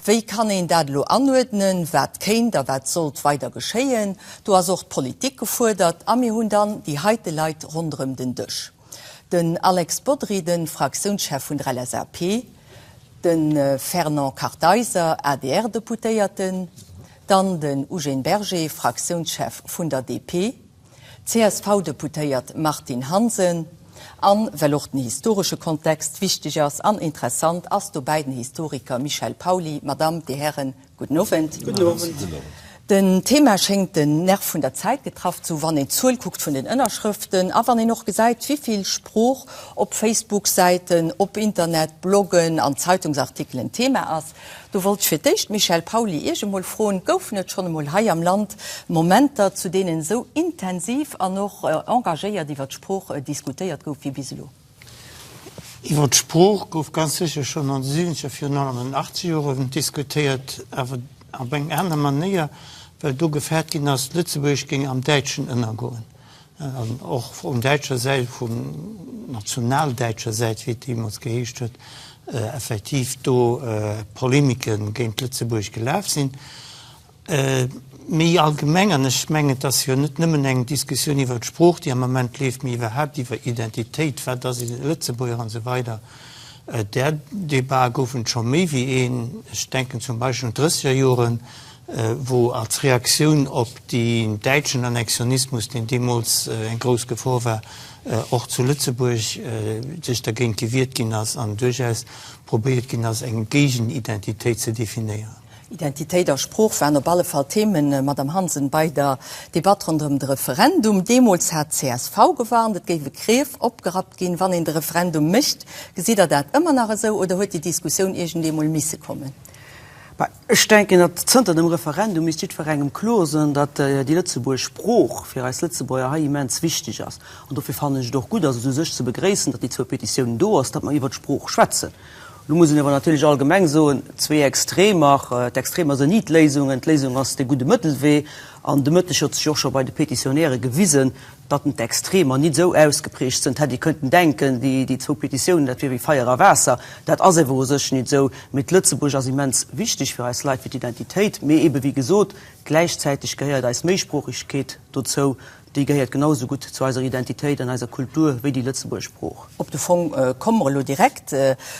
Wéi kann een dat elo anuerdnen? Wat kéint a wat sollt weider geschéien? Do ass och d'Politik gefuerdert. A mir hunn dann déi heite Leit ronderëm den Dësch, den Alex Bodry, de Fraktiounschef vun der LSAP, de Fernand Kartheiser, ADR-Deputéierten, dann den Eugène Berger, Fraktiounschef vun der DP, d'CSV-Deputéiert Martine Hansen an, well och den historesche Kontext wichteg ass an interessant, ass dobäi den Historiker Michel Pauly. Madame, Dir Hären, gudden Owend. Gudden Owend. Den Thema schéngt den Nerv vun der Zäit getraff ze hu wann een d'Zuel kuckt vun den Ënnerschrëften a wann een och gesäit, wivill Sprooch op Facebook-Säiten, op Internet, Bloggen an Zeitungsartikelen Thema ass. Do wollt ech fir d'éischt, Michel Pauly, Iech emol froen, Goufen et schonn emol hei am Land Momenter, zu deenen esou intensiv an och engagéiert iwwer d'Sprooch diskutéiert gouf wéi bis elo? Iwwer d'Sprooch gouf ganz sécher schonn an de siwwenzeger, virun allem an den achtzeger Joren diskutéiert, awer op eng aner Manéier, well do gefaart ginn ass, Lëtzebuergesch géing am Däitschen ënnergoen. An och vun däitscher Säit, vun nationaldäitscher Säit, wéi et deemools geheescht huet, effektiv do Polemike géint Lëtzebuerg gelaf sinn. Méi allgemeng, an ech mengen, et ass jo net nëmmen eng Diskussioun iwwer d'Sprooch, déi am Ament leeft, mee iwwerhaapt iwwer Identitéit, wat ass e Lëtzebuerger an esou weider, där Debatë goufen et scho méi wéi een. Ech denken zum Beispill un d'Drësseger Joren, wou als Reaktioun op deen däitschen Annexionismus, deen deemools eng grouss Gefor war, och zu Lëtzebuerg sech dergéint gewiert ginn ass an duerchaus probéiert ginn ass, eng Géigenidentitéit ze definéieren. Identitéit a Sprooch waren op alle Fall Themen, Madamm Hansen, bei der Debatt ronderëm de Referendum. Deemools hat d'CSV gewarnt, et géif e Grief opgerappt ginn, wann een de Referendum mécht. Gesitt Der dat ëmmer nach esou oder huet déi Diskussioun iergendeemol misse kommen? Ech denken, datt zënter dem Referendum misst jiddwerengem kloer sinn, datt déi Lëtzebuerg Sprooch fir eis Lëtzebuerger hei immens wichteg ass. An dofir fannen ech et och gutt, ass et u sech ze begréissen, datt déi zwou Petitiounen do ass, datt mer iwwert d'Sprooch schwätzen. Elo muss een awer natierlech allgemeng soen, zwee Extremer, d'Extremer sinn ni d'Léisungen, d'Léisung ass de gudde Mëttelwee. An de Mëtteg huet sech och scho bei de Petitionäre gewisen, datt en d'Extremer nit esou ausgeprägt sënn, hätt ee kënnten denken, déi zwou Petitiounen, dat wier wéi Feier a Waasser. Dat ass ewer u sech nit esou. Mee d'Lëtzebuerg ass immens wichteg fir eis Leit, fir d'Identitéit. Mee ebe wéi gesot, gläichzäiteg gehéiert eis Méisproochegkeet dozou. Déi gehéiert genau esou gutt zu eiser Identitéit an eiser Kultur wéi déi Lëtzebuerg Sprooch. Op de Fong komme mer elo direkt.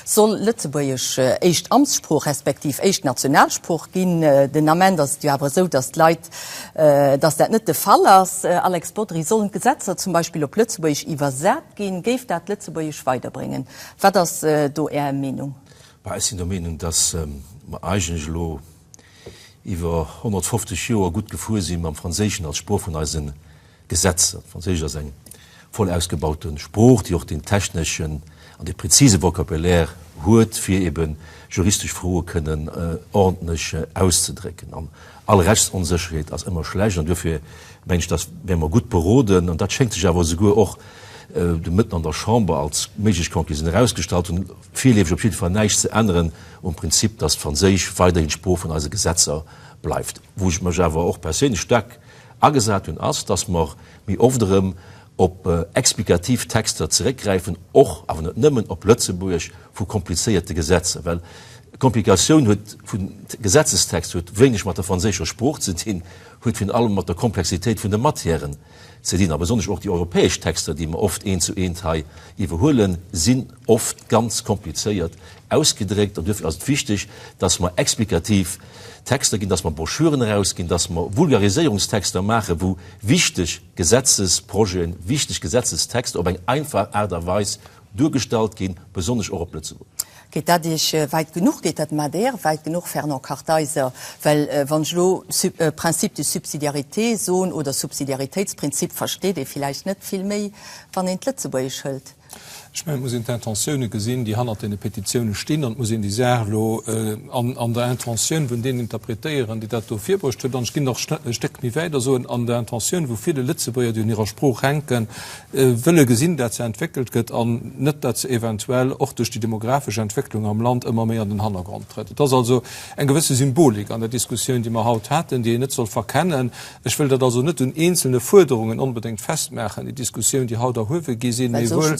Soll Lëtzebuergesch éischt Amtssprooch respektiv éischt Nationalsprooch ginn? Den Ament ass et jo awer esou, datt d'Leit, datt dat net de Fall ass. Alex Bodry, Sollen d'Gesetzer zum Beispill op Lëtzebuergesch iwwersat ginn? Géif dat Lëtzebuergesch weiderbréngen? Wat ass do Är Meenung? Bah, ech sinn der Meenung, datt mer eigentlech elo iwwer 150 Joer gutt gefuer si mam Franséischen als Sprooch vun eise Gesetzer. D'Franséisch ass eng voll ausgebaute Sprooch, déi och deen techneschen an dee prezise Vocabulaire huet, fir ebe juristesch Froe kënnen ordentlech auszedrécken. An all Rechtsonsécherheet ass ëmmer schlecht an duerfir mengen ech, dass wäre mer gutt beroden, an dat schéngt sech awer esouguer och de Mëtten an der Chamber als méiglech Conclusioun erausgestallt hunn, virleefeg op jidde Fall näischt ze änneren um Prinzip, dass d'Franséisch weiderhin d'Sprooch vun eise Gesetzer bleift. Wou ech mech awer och perséinlech staark agesat hunn, ass, dass mer méi oft erëm op explikativ Texter zeréckgräifen, och, awer net nëmmen, op Lëtzebuergesch vu komplizéierte Gesetzer, well Komplikatioun huet vun Gesetzestext huet wéineg mat der franséischer Sprooch ze dinn, huet virun allem mat der Komplexitéit vun de Matièren ze dinn. A besonnesch och déi europäesch Texter, déi mer oft eent zu eent hei iwwerhuelen, sinn oft ganz komplizéiert ausgedréckt. An duerfir ass et wichteg, dass mer explikativ Texter ginn, dass mer Broschüren erausginn, dass mer Vulgariséierungstexter maachen, wou wichteg Gesetzesprojeten, wichteg Gesetzestexter op eng einfach Aart a Weis duergestallt ginn, besonnesch och op Lëtzebuergesch. Geet dat Iech wäit genuch? Geet dat dem adr wäit genuch, Fernand Kartheiser? Well wann ech elo Principe de subsidiarité soen oder Subsidiaritéitsprinzip, versteet ee villäicht net vill méi, wann een d'Lëtzebuergesch hëlt. Ech mengen, et muss een d'Intentioune gesinn, déi hannert deene Petitioune stinn, an et muss een déi Saach elo an der Intentioun vun deenen interpretéieren, déi dat do virbruecht hunn. An ech ginn nach e Stéck méi wäit a soen, an der Intentioun, wou ville Lëtzebuerger, déi un hirer Sprooch hänken, wëlle gesinn, dat se entwéckelt gëtt an net, dat se eventuell och duerch déi demografesch Entwécklung am Land ëmmer méi an den Hannergrond trëtt. Et ass also eng gewësse Symbolik an der Diskussioun, déi mer haut haten, déi een net soll verkennen. Ech wëll dat also net un eenzelne Fuerderungen onbedéngt festmaachen, déi Diskussioun, déi haut erhuewe gi sinn, mee wuel.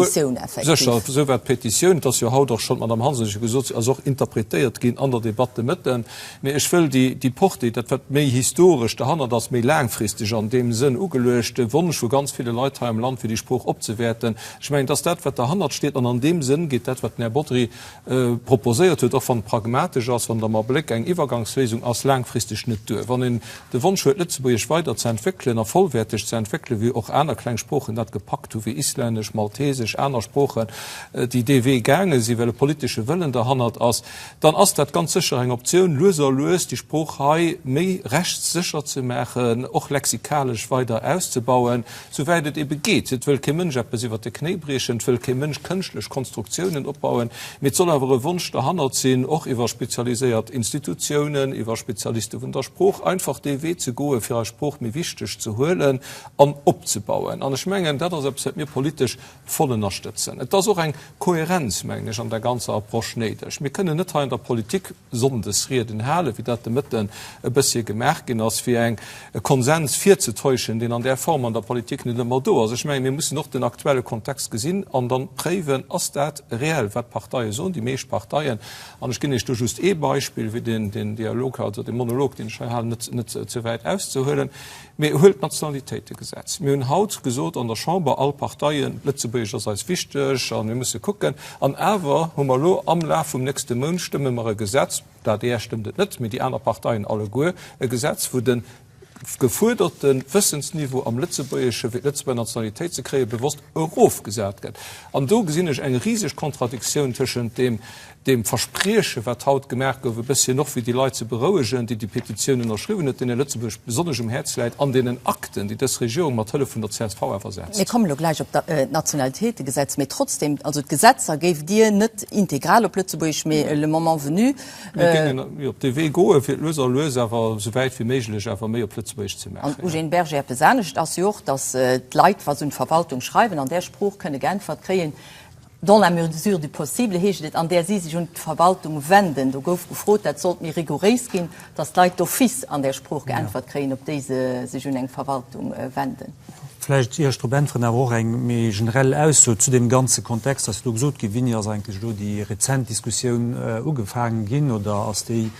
d'Petitioun effektiv. Sécher, esou war d'Petitioun. Et ass jo haut och schonn, d'Madame Hansen huet jo gesot, se ass och interpretéiert ginn an der Debatt de Mëtten. Mee ech wëll déi, déi Portée, dat wat méi historesch derhannert ass, méi laangfristeg an deem Sënn ugeluecht, de Wonsch vu ganz ville Leit hei am Land, fir déi Sprooch opzewäerten, ech mengen, et ass dat, wat derhannert steet. An an deem Sënn geet dat, wat den Här Bodry proposéiert huet, och wann et pragmatesch ass, wann et am Abléck eng Iwwergangsléisung ass, laangfristeg net duer. Wann een de Wonsch huet, Lëtzebuergesch weider ze entwéckelen a vollwäerteg ze entwéckelen, wéi och aner kleng Sproochen dat gepackt hu wéi Islännesch, Maltesesch, aner Sproochen, déi dee Wee gaange sinn, well e politesche Wëllen derhannert ass, dann ass dat ganz sécher eng Optioun, lues a lues déi Sprooch hei méi rechtssécher ze maachen, och lexikalesch weider auszebauen, souwäit et ebe geet. Et wëll kee Mënsch eppes iwwert de Knéi briechen, et wëll kee Mënsch kënschtlech Konstruktiounen opbauen, mee et soll awer e Wonsch derhannert sinn, och iwwer spezialiséiert Institutiounen, iwwer Spezialiste vun der Sprooch, einfach dee Wee ze goen, fir eis Sprooch méi wichteg ze huelen an opzebauen. An ech mengen, dat ass eppes, wat mir politesch voll ënnerstëtzen. Et ass och eng Kohärenz, mengen ech, an der ganzer Approche néideg. Mir kënnen net hei an der Politik Sonndesrieden halen, wéi dat de Mëtten e bëssche gemaach ginn ass, fir eng e Konsens virzetäuschen, deen an där Form an der Politik net ëmmer do ass. Ech mengen, mir mussen och den aktuelle Kontext gesinn an dann préiwen, Ass dat reell, wat d'Parteie soen, déi meescht Parteien? An ech ginn Iech do just ee Beispill, fir den Dialog, also dee Monolog, deen ech hei halen, net ze wäit auszehuelen. Mee huelt d'Nationalitéitegesetz. Mir hunn haut gesot an der Chamber, all Parteien, Lëtzebuergesch ass eis wichteg a mir musse kucken. An awer hu mer elo am Laf vum nächste Mount stëmme mer e Gesetz, d'ADR stëmmt et net, mee déi aner Parteien alleguer, e Gesetz, wou de gefuerderte Wëssensniveau am Lëtzebuergesche fir d'Lëtzebuerger Nationalitéit ze kréien, bewosst erofgesat gëtt. An do gesinn ech eng riseg Kontradiktioun tëschent deem, deem Versprieche wat haut gemaach gouf, e bësschen och fir déi Leit ze berouegen, déi déi Petitioun ënnerschriwwen huet, deene Lëtzebuerg besonnesch um Häerz läit, an deenen Akten, déi dës Regierung mat Hëllef vun der csv awer setzt. Mir kommen elo gläich op d'Nationalitéitegesetz, mee trotzdem, also d'Gesetzer géift Dir net integral op Lëtzebuergesch, mee le moment venu. Mir géingen op dee Wee goen, fir et lues a lues awer esou wäit wéi méiglech awer méi op Lëtzebuergesch ze maachen. An, Eugène Berger, eppes anescht ass jo och, datt d'Leit, wa se un d'Verwaltung schreiwen, an där Sprooch kënne geäntwert kréien, Dans la mesure du possible heescht et, an där si sech un d'Verwaltung wenden. Do gouf gefrot, dat sollt méi rigouréis ginn, datt d'Leit d'office an där Sprooch geäntwert kréien, op déi se sech un eng Verwaltung wenden. Vläicht, ier ech drop äntweren, awer och eng méi generell Ausso zu deem ganze Kontext ass jo do gesot ginn. Wéini ass eigentlech elo déi rezent Diskussioun ugefaangen ginn oder ass déi,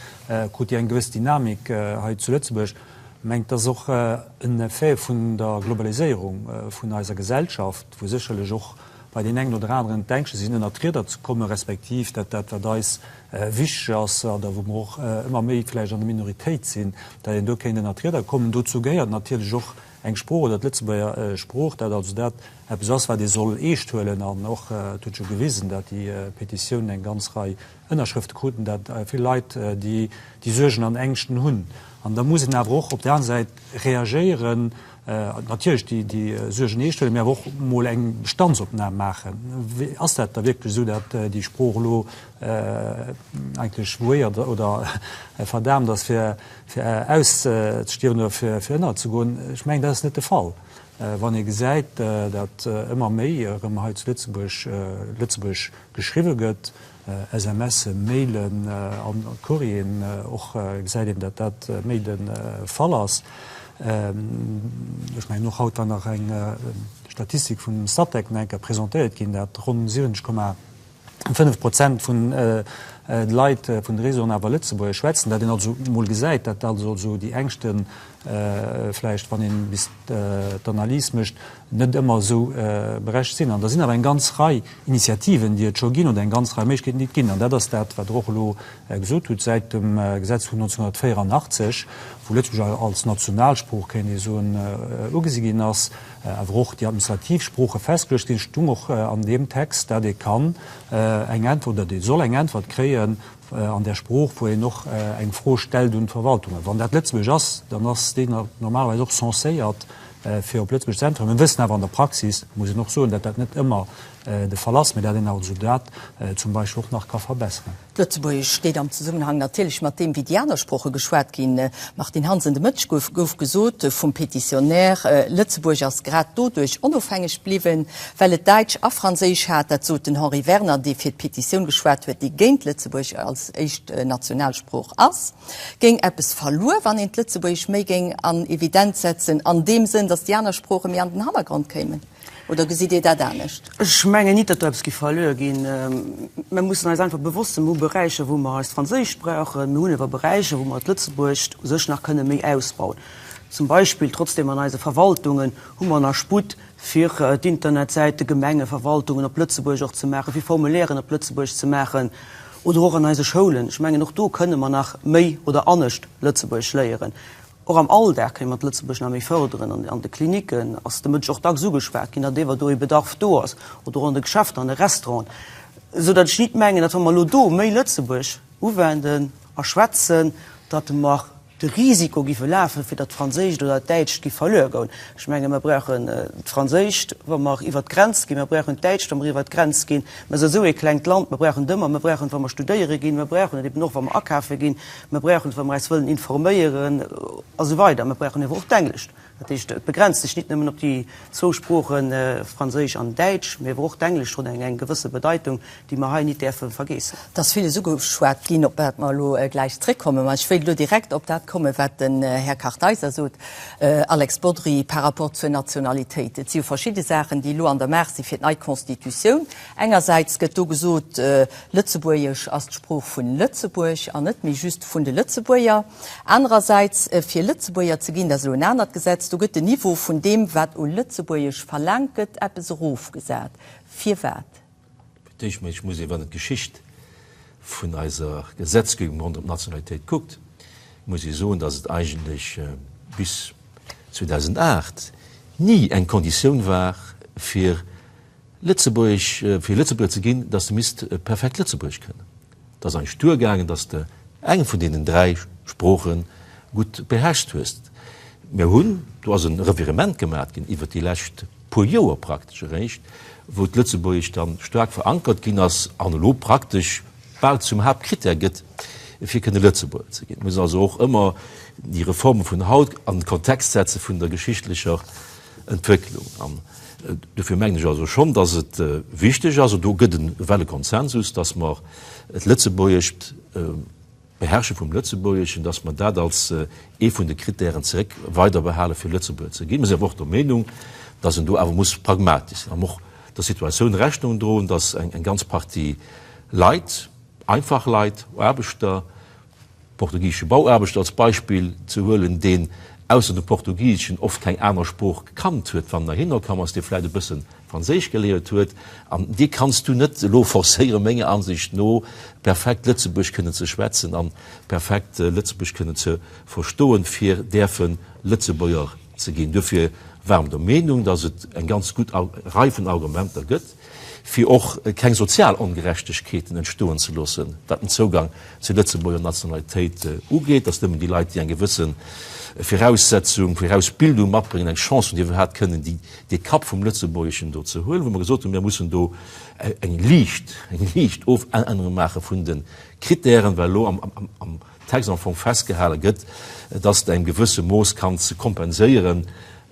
krut déi eng gewëss Dynamik hei zu Lëtzebuerg? Mengt, et ass och en Effet vun der Globaliséierung vun eiser Gesellschaft, wou sécherlech och bei deem engen oder aneren d'Ängschte sinn, ënnert d'Rieder ze kommen, respektiv dat dat, wat eis wichteg ass oder wou mer och ëmmer méi vläicht an der Minoritéit sinn, dat een do kéint ënnert d'Rieder kommen. Dozou gehéiert natierlech och eng Sprooch oder d'Lëtzebuerger Sprooch, dat also dat eppes ass, wat ee soll eescht huelen. An och, et huet scho gewisen, dat déi Petitioun eng ganz Rei Ënnerschrëfte kruten, dat vill Leit déi Suergen an Ängschten hunn. An da muss een awer och op där aner Säit reagéieren, natierlech déi Suergen eescht huelen, mee awer och emol eng Bestandsopnam maachen. Ass dat da wierklech esou, datt déi Sprooch elo eigentlech vouéiert oder verdaamt ass, fir auszestierwen oder fir ënnerzegoen? Ech mengen, dat ass net de Fall. Wann ee gesäit, datt ëmmer méi erëm hei zu Lëtzebuerg Lëtzebuergesch geschriwwe gëtt, SMSen, Mailen an Courrieren och gesäit een, datt dat méi de Fall ass. Ech mengen och haut war nach eng Statistik vum Statec nach eng Kéier presentéiert ginn, dat ronn 70,5 Prozent vun de Leit vun de Réseauen awer Lëtzebuergesch schwätzen. Dat een also emol gesäit, dat also déi Ängschten vläicht, wann een bis d'Analys mécht, net ëmmer esou berecht sinn. An da sinn awer eng ganz Rei Initiativen, déi et scho ginn, oder eng ganz Rei Méiglechkeeten, déi et ginn. An dat ass dat, wat Der och elo gesot hutt, Säit dem Gesetz vun 1984, wou Lëtzebuerg als Nationalsprooch, kéint ee soen, ugesi ginn ass, awer och déi administrativ Sprooche festgeluecht ginn, stung och an deem Text, dat ee kann eng Äntwert oder dat ee soll eng Äntwert kréien an där Sprooch, wou een och eng Fro stellt un d'Verwaltungen. Wann dat Lëtzebuergesch ass, dann ass deen normalerweis och censéiert, fir op Lëtzebuergesch ze äntweren. Mir wëssen awer an der Praxis, muss een och soen, datt dat net ëmmer de Fall ass, mä datt een also dat zum Beispill och nach ka verbesseren. D'Lëtzebuergesch steet am Zesummenhang natierlech mat deem, wéi déi aner Sprooche geschwat ginn. Martine Hansen, De Mëtteg gouf gouf gesot vum Petitionnaire, Lëtzebuerg ass grad doduerch onofhängeg bliwwen, well et Däitsch a Franséisch hat. Dat sot den Henri Werner, dee fir d'Petitioun geschwat huet, déi géint Lëtzebuerg als éischt Nationalsprooch ass. Géing eppes verluer, wann een d'Lëtzebuergesch méi géing an Evidenz setzen, an deem Sënn, datt. datt déi aner Sprooche méi an den Hannergrond kéimen. Oder gesitt Dir dat anescht? Ech mengen nit, datt do eppes géif verluer ginn. Mer mussen eis einfach bewosst sinn, mer hu Beräicher, wou mer eist Franséischt brauchen, mir hunn awer Beräicher, wou mer d'Lëtzebuergescht u sech nach kënne méi ausbauen. Zum Beispill, trotzdem an eise Verwaltungen hu mer nach Sputt, fir d'Internetsäite, Gemengeverwaltungen op Lëtzebuergesch och ze maachen, fir Formulairen op Lëtzebuergesch ze maachen oder och an eise Schoulen. Ech mengen, och do kënne mer nach méi oder anescht Lëtzebuergesch léieren. Och am Alldag kënne mer d'Lëtzebuergesch nach méi fërderen. An de Klinicken ass de Mëtteg och dacks ugeschwat ginn, datt ewer do ee Bedarf do ass, oder och an de Geschäfter, an de Restauranten, esou datt ech nit mengen, datt wa mer elo do méi Lëtzebuergesch uwenden a schwätzen, datt mer de Risiko giffe lafen, fir datt d'Franséischt oder d'Däitscht giff verluer goen. Ech menge mer brauchen d'Franséischt, wa mer iwwert d'Grenz ginn, mer brauchen d'Däitscht, wa mer iwwert d'Grenz ginn. Mer si esou ee klengt Land, mer brauchen et ëmmer. Mer brauchen et, wa mer studéiere ginn, mer brauchen et eben och, wa mer akafe ginn, mer brauchen et, wa mer eis wëllen informéieren a sou weider. Mer brauchen awer och d'Englescht. Dat heescht, et begrenzt sech nit nëmmen op déi zwou Sproochen, Franséisch an Däitsch, mee awer och d'Englescht huet eng gewësse Bedeitung, déi mer hei nit däerfe vergeessen. Et ass villes ugeschwat ginn, op dat mer elo gläich zréckkommen. Mä ech wéilt elo direkt op dat kommen, wat den Här Kartheiser sot, Alex Bodry, par rapport zur Nationalitéit. Et si jo verschidde Saachen, déi elo an der Maach si fir d'nei Constitutioun. Engersäits gëtt do gesot, Lëtzebuergesch ass d'Sprooch vun Lëtzebuerg an net méi just vun de Lëtzebuerger. Anerersäits, fir Lëtzebuerger ze ginn, dat ass elo en anert Gesetz, do gëtt den Niveau vun deem, wat u Lëtzebuergesch verlaangt gëtt, eppes erofgesat. Firwat? Fir d'éischt mol muss ee, wann een d'Geschicht vun eiser Gesetzgebung ronderëm d'Nationalitéit kuckt, muss ee soen, datt et eigentlech bis 2008 ni eng Konditioun war, fir Lëtzebuerg, fir Lëtzebuerger ze ginn, datt s de misst perfekt Lëtzebuergesch kënnen. Et ass eigentlech duergaangen, datt s de eng vun deenen 3 Sprooche gutt beherrscht hues. Mir hunn, do ass e Revirement gemat ginn iwwert déi lescht puer Joer praktesch eréischt, wou d'Lëtzebuergescht dann staark verankert ginn ass an elo praktesch bal zum Haaptkrittär gëtt, fir kënne Lëtzebuerger ze ginn. Et muss also och ëmmer déi Reforme vun haut an de Kontext setze vun der geschichtlecher Entwécklung. An dofir mengen ech also schonn, dass et wichteg ass, an do gëtt et ewell e Konsensus, dass mer d'Lëtzebuergescht, d'Beherrsche vum Lëtzebuergeschen, dass mer dat als ee vun de Kritären zeréck weiderbehale fir Lëtzebuerger ze ginn. Mir sinn awer och der Meenung, dass een do awer muss pragmatisch sinn an och der Situatioun Rechnung droen, dass eng ganz Partie Leit, einfach Leit, Aarbechter, portugisesche Bauaarbechter als Beispill ze huelen, deen ausser dem Portugiseschen oft keng aner Sprooch gekannt huet, wann en heihinner komm ass, dee vläicht e bësse Franséisch geléiert huet, an dee kanns du net elo forcéieren, menger Ansicht no, perfekt Lëtzebuergesch kënnen ze schwätzen an perfekt Lëtzebuergesch kënnen ze verstoen, fir däerfe Lëtzebuerger ze ginn. Duerfir ware mer der Meenung, dass et eng ganz gutt Rei vun Argumenter gëtt, fir och keng sozial Ongerechtegkeeten entstoen ze loossen, wat den Zougang zur Lëtzebuerger Nationalitéit ugeet, dass nëmmen déi Leit, déi eng gewësse Viraussetzung, Virausbildung matbréngen, eng Chance hunn, iwwerhaapt kënnen déi, dee Kapp vum Lëtzebuergeschen do ze huelen, wou mer gesot hunn, mir mussen do eng liicht, eng liicht Ofännerung maache vun de Kritären, well elo am, am Text am Fong festgehale gëtt, dass de engem gewësse Mooss kanns kompenséieren,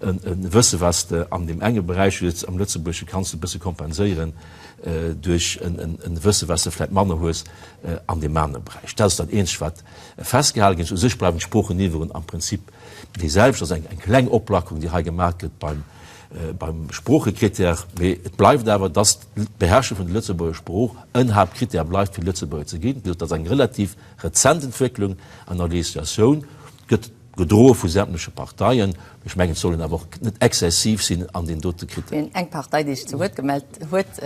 e Wësse wat s de an deem enge Beräich hues am Lëtzebuergesche kanns de e bësse kompenséieren duerch e Wësse wat s de vläicht manner hues an deem anere Beräich. Dat ass dat eenzegt wat festgehale ginn ass. U sech bleiwen d'Sproocheniveauen am Prinzip déi selwecht. Dat ass eng kleng Oplackerung déi hei gemaach gëtt beim beim Sproochekrittär, mee et bleift awer, dass d'Beherrsche vun der Lëtzebuerger Sprooch en Haaptkrittär bleift fir Lëtzebuerger ze ginn. Dat ass eng relativ rezent Entwécklung an der Législatioun, gëtt Gedroe vu sämtleche Parteien. Ech mengen, et soll een awer och net exzessiv sinn an deem dote Krittär. Eng Partei, déi sech zu Wuert gemellt huet,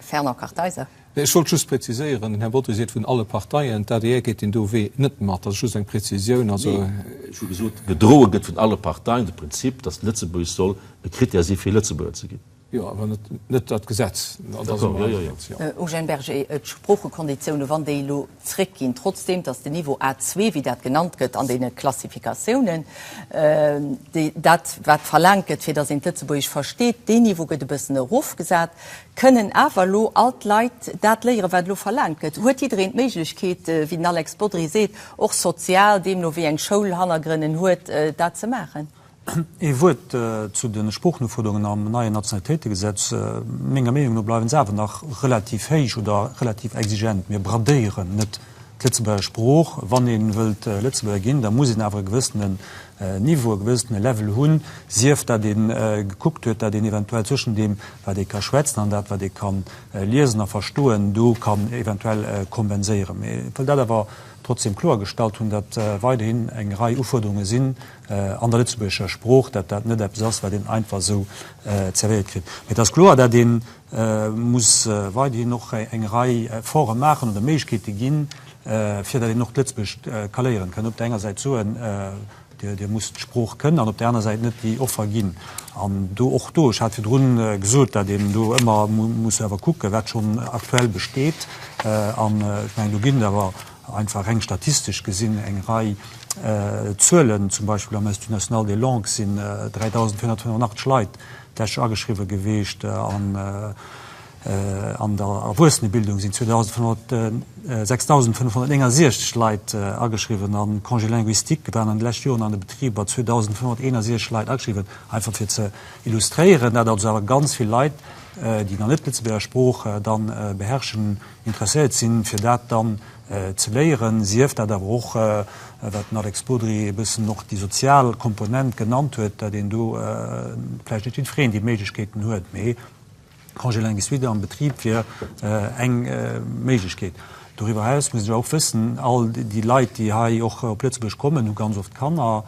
Fernand Kartheiser. Ech wollt just präziséieren, den Här Bodry seet vun alle Parteien, d'ADR geet deen do Wee net mat. Dat ass just eng Präzisioun. Also. Nee, ech hu gesot, gedroe gëtt vun alle Parteien de Prinzip, datt Lëtzebuergesch soll e Krittär si fir Lëtzebuerger ze ginn. Jo, awer net, net dat Gesetz. D'accord, jo, jo, jo. Eugène Berger, D'Sproochekonditiounen, wann déi elo zréckginn, trotzdeem datt den Niveau A2, wéi dat genannt gëtt an deene Klassifikatiounen, déi, dat wat verlaangt gëtt, fir datt een d'Lëtzebuergesch versteet, deen Niveau gëtt e bëssen erofgesat, kënnen awer elo all d'Leit dat léieren, wat elo verlaangt gëtt? Huet jiddereen d'Méiglechkeet, wéi den Alex Bodry seet, och sozial, deemno wéi eng Schoulhannergrënn en huet, dat ze maachen? Ee Wuert zu de Sproochenufuerderungen am neien Nationalitéitegesetz. Menger Meenung no bleiwen se awer nach relativ héich oder relativ exigent. Mir bradéieren net. D'Lëtzebuerger Sprooch, wann ee wëllt Lëtzebuerger ginn, da muss een awer e gewëssenen Niveau, e gewëssene Level hunn, sief dat ee gekuckt huet, dat een eventuell zwëschen deem, wat ee ka schwätzen an dat, wat ee ka liesen a verstoen, do kann eventuell kompenséieren. Mee ech wëll dat awer trotzdem kloergestallt hunn, datt weiderhin eng Rei Ufuerderunge sinn an der lëtzebuergescher Sprooch, datt dat net eppes ass, wat een einfach esou zerwéiert kritt. Mee et ass kloer, dat ee muss weiderhin och eng Rei Efforte maachen oder Méiglechkeete ginn, fir datt een och d'Lëtzebuergescht ka léieren. Kann op der enger Säit soen, Dir musst d'Sprooch kënnen, an op der aner Säit net déi Offer ginn. An do, och do, ech hat virdrun gesot, datt een do ëmmer muss awer kucken, wat schonn aktuell besteet. An ech mengen, do ginn et awer einfach reng statistesch gesinn eng Rei Zuelen. Zum Beispill am Institut national des langues sinn 3.485 Leit d'lescht Joer ageschriwwe geweecht an an der Erwuessenebildung sinn 6.569 Leit ageschriwwen, am Congé linguistique waren an de leschte Joren an de Betriber 2.561 Leit ageschriwwen. Einfach fir ze illustréieren, dat also awer ganz vill Leit, déi nach net d'Lëtzebuerger Sprooch dann beherrschen, interesséiert sinn, fir dat dann ze léieren, sief dat awer och, wat den Alex Bodry e bëssen och déi sozial Komponent genannt huet, datt een do vläicht net jiddwereen déi Méiglechkeeten huet, mee Congé linguistique am Betrib wier eng Méiglechkeet. Doriwwer eraus muss een awer och wëssen, all déi Leit, déi hei och op Lëtzebuerg kommen, hu ganz oft Kanner,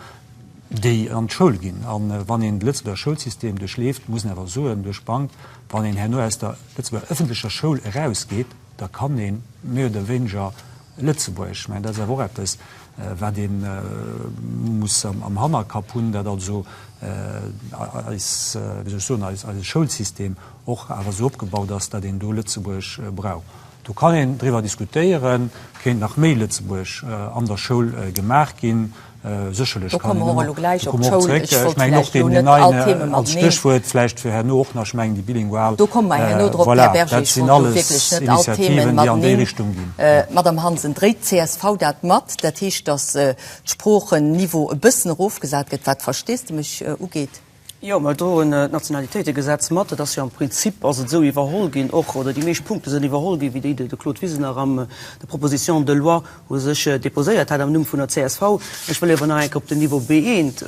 déi an d'Schoul ginn. A wann een de Lëtzebuerger Schoulsystem duerchleeft, muss een awer soen, duerch d'Bank, wann een herno aus der Lëtzebuerger ëffentlecher Schoul erausgeet, da kann ee méi oder wéineger Lëtzebuergesch. Ech mengen, dat ass awer och eppes, wat ee muss am Hannerkapp hunn, dat also eis, wéi soll ech soen, eise Schoulsystem och awer esou opgebaut ass, datt een do Lëtzebuergesch brauch. Do kann een driwwer diskutéieren, kéint nach méi Lëtzebuergesch an der Schoul gemaach ginn. Sécherlech Do kann komme een mer och ëmmer, elo gläich do op komme mer och d'Schoul. zréck. Ech Ech wollt mengen och vläicht elo deen net all neien Theme als mateneen. Stéchwuert vläicht fir herno och nach, ech mengen déi bilingual, Do komme mer herno drop, Här voilà, Berger. dat Ech sinn wollt elo alles wierklech net all Themen Initiativen, déi an déi mateneen. Richtung ginn. Jo. Madame Hansen, dréit d'CSV dat mat? Dat heescht, datt d'Sproochen-Niveau e bëssen erofgesat gëtt, wat d'Versteesdemech ugeet? Jo, mer droen d'Nationalitéitegesetz mat. Et ass jo am Prinzip ass et esou iwwerholl ginn och, oder déi meescht Punkte sinn iwwerholl ginn, wéi déi de Claude Wisener am der Proposition de loi u sech déposéiert hat am Numm vun der csv. Ech wëll awer nach eng Kéier op den Niveau B1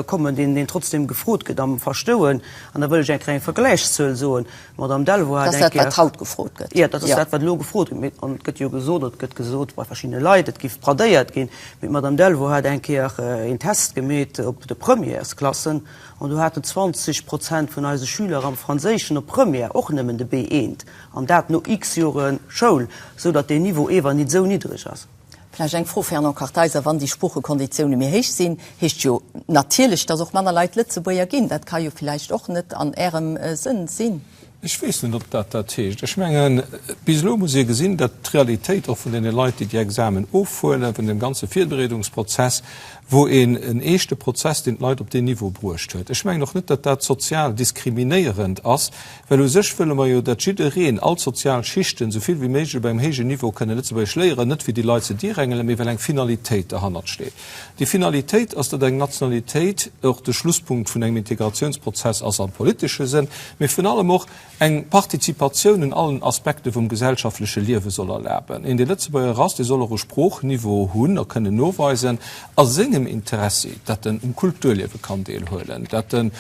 kommen, deen deen trotzdem gefrot gëtt am Verstouen. An da wëll ech eng Kéier eng Vergläichszuel soen. D'Madame Delvaux hat Dat ass eng dat, wat Kéier. haut gefrot gëtt. Jo, dat ass dat, wat elo gefrot gëtt. Mee, an et gëtt jo gesot, oder et gëtt gesot bei verschiddene Leit, et giff bradéiert ginn. Mee d'Madame Delvaux hat eng Kéier een Test gemeet op de Premièresklassen, an do haten 20 Prozent vun eise Schüler am Franséischen op Première och nëmmen de B1, an dat no x Jore Schoul, esou datt deen Niveau ewer nit esou niddreg ass. Vläicht eng Fro, Fernand Kartheiser, Wann déi Sproochekonditioune méi héich sinn, heescht jo natierlech, datt och manner Leit Lëtzebuerger ginn. Dat ka jo villäicht och net an Ärem Sënn sinn. Ech weess net, ob dat dat heescht. Ech mengen, bis elo muss ee gesinn, datt d'Realitéit och vun deene Leit, déi déi Examen ofhuelen, vun deem ganze Virbereedungsprozess, wor een en eeschte Prozess, deen d'Leit op deen Niveau bruecht huet. Ech mengen och net, datt dat sozial diskriminéierend ass, Well u sech wëlle mer jo, datt jiddereen, all d'sozial Schichten, esou vill wéi méiglech op engem héijen Niveau kënne Lëtzebuergesch léieren, net fir déi Leit ze dirängelen, mee well eng Finalitéit derhannert steet. Déi Finalitéit ass, datt eng Nationalitéit och de Schlusspunkt vun engem Integratiounsprozess ass am politesche Sënn, mee virun allem och eng Participatioun un allen Aspekte vum gesellschaftleche Liewe soll erlaben. Een, dee Lëtzebuerger ass, dee soll och e Sproochniveau hunn a kënnen noweisen, a sengem Interessi, datt en um Kulturliewe kann deelhuelen, datt en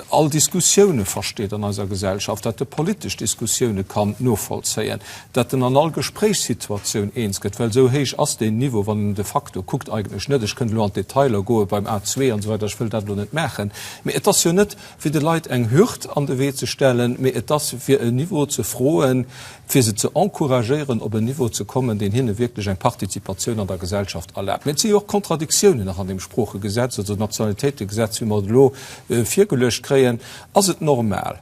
all Diskussioune versteet an eiser Gesellschaft, dat e politesch Diskussioune kann novollzéien, dat en an all Gespréichssituatioun eens gëtt, well esou héich ass deen Niveau, wann een de facto kuckt, eigentlech net. Ech kënnt elo an d'Detailer goe beim A2 an esou weider, ech wëll dat elo net maachen, mee et ass jo net, fir de Leit eng Hürd an de Wee ze stellen, mee et ass, fir en Niveau ze froen, fir se ze encouragéieren, op en Niveau ze kommen, deen hinne wierklech eng Participatioun an der Gesellschaft erlaabt. Mee et si jo och Kontradiktiounen nach an deem Sproochegesetz oder Nationalitéitegesetz, wéi mer et elo virgeluecht kréien. Ass et normal,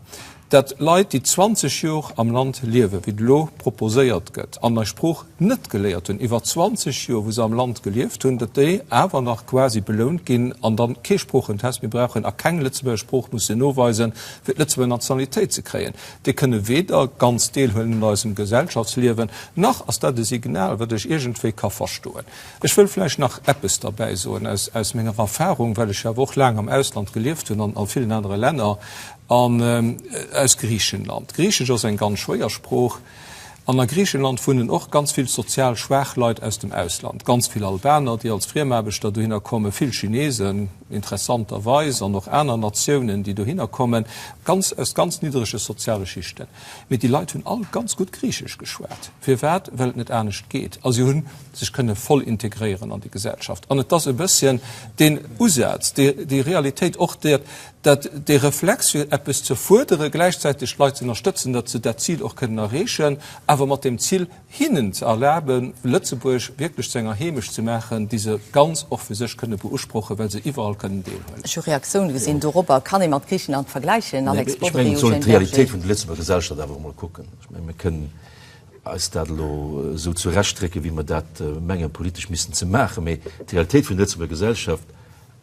datt Leit, déi 20 Jor am Land liewen, wéi et elo proposéiert gëtt, an eis Sprooch net geléiert hunn, iwwer 20 Jor, wou se am Land gelieft hunn, datt déi awer nach quasi belount ginn an dann kee Sproochentest méi brauchen a keng Lëtzebuerger Sprooch mussen noweisen, fir d'Lëtzebuerger Nationalitéit ze kréien? Déi kënne weder ganz deelhuelen un eisem Gesellschaftsliewen, nach ass dat e Signal, wat ech iergendwéi ka verstoen. Ech wëll vläicht nach eppes derbäi soen aus, aus menger Erfahrung, well ech jo awer och laang am Ausland gelieft hunn an a villen anere Länner, an aus Griichenland. Griichesch ass eng ganz schwéier Sprooch. An a Griichenland wunnen och ganz vill sozial schwaach Leit aus dem Ausland, ganz vill Albaner, déi als Friemaarbechter dohinner kommen, vill Chinesen interessanterweis an och aner Natiounen, déi dohinner kommen, ganz aus ganz niddrege soziale Schichten. Mee déi Leit hunn all ganz gutt Griichesch geschwat. Firwat? Well et net anescht geet. A si hu sech kënne voll integréieren an déi Gesellschaft. An et ass e bësschen deen Usaz, déi Realitéit och, dat dee Reflex fir eppes ze fuerdere, gläichzäiteg d'Leit ze ënnerstëtzen, datt se dat Zil och kënnen erreechen, awer mat dem Zil hinnen ze erlaben, Lëtzebuerg wierklech zu enger Heemecht ze maachen, déi se ganz och fir sech kënne beusprochen, well se iwwerall kënnen deelhuelen. Ech hu Reaktioune gesinn dorobber. Kann ee mat Griichenland vergläichen, Alex Bodry, Ech mengen, et soll een d'Realitéit vun der Lëtzebuerger Gesellschaft awer och emol kucken. Ech mengen, mir kënnen eis dat elo esou zurechtdrécken, wéi mer dat mengen, politesch missen ze maachen, mee d'Realitéit vun der Lëtzebuerger Gesellschaft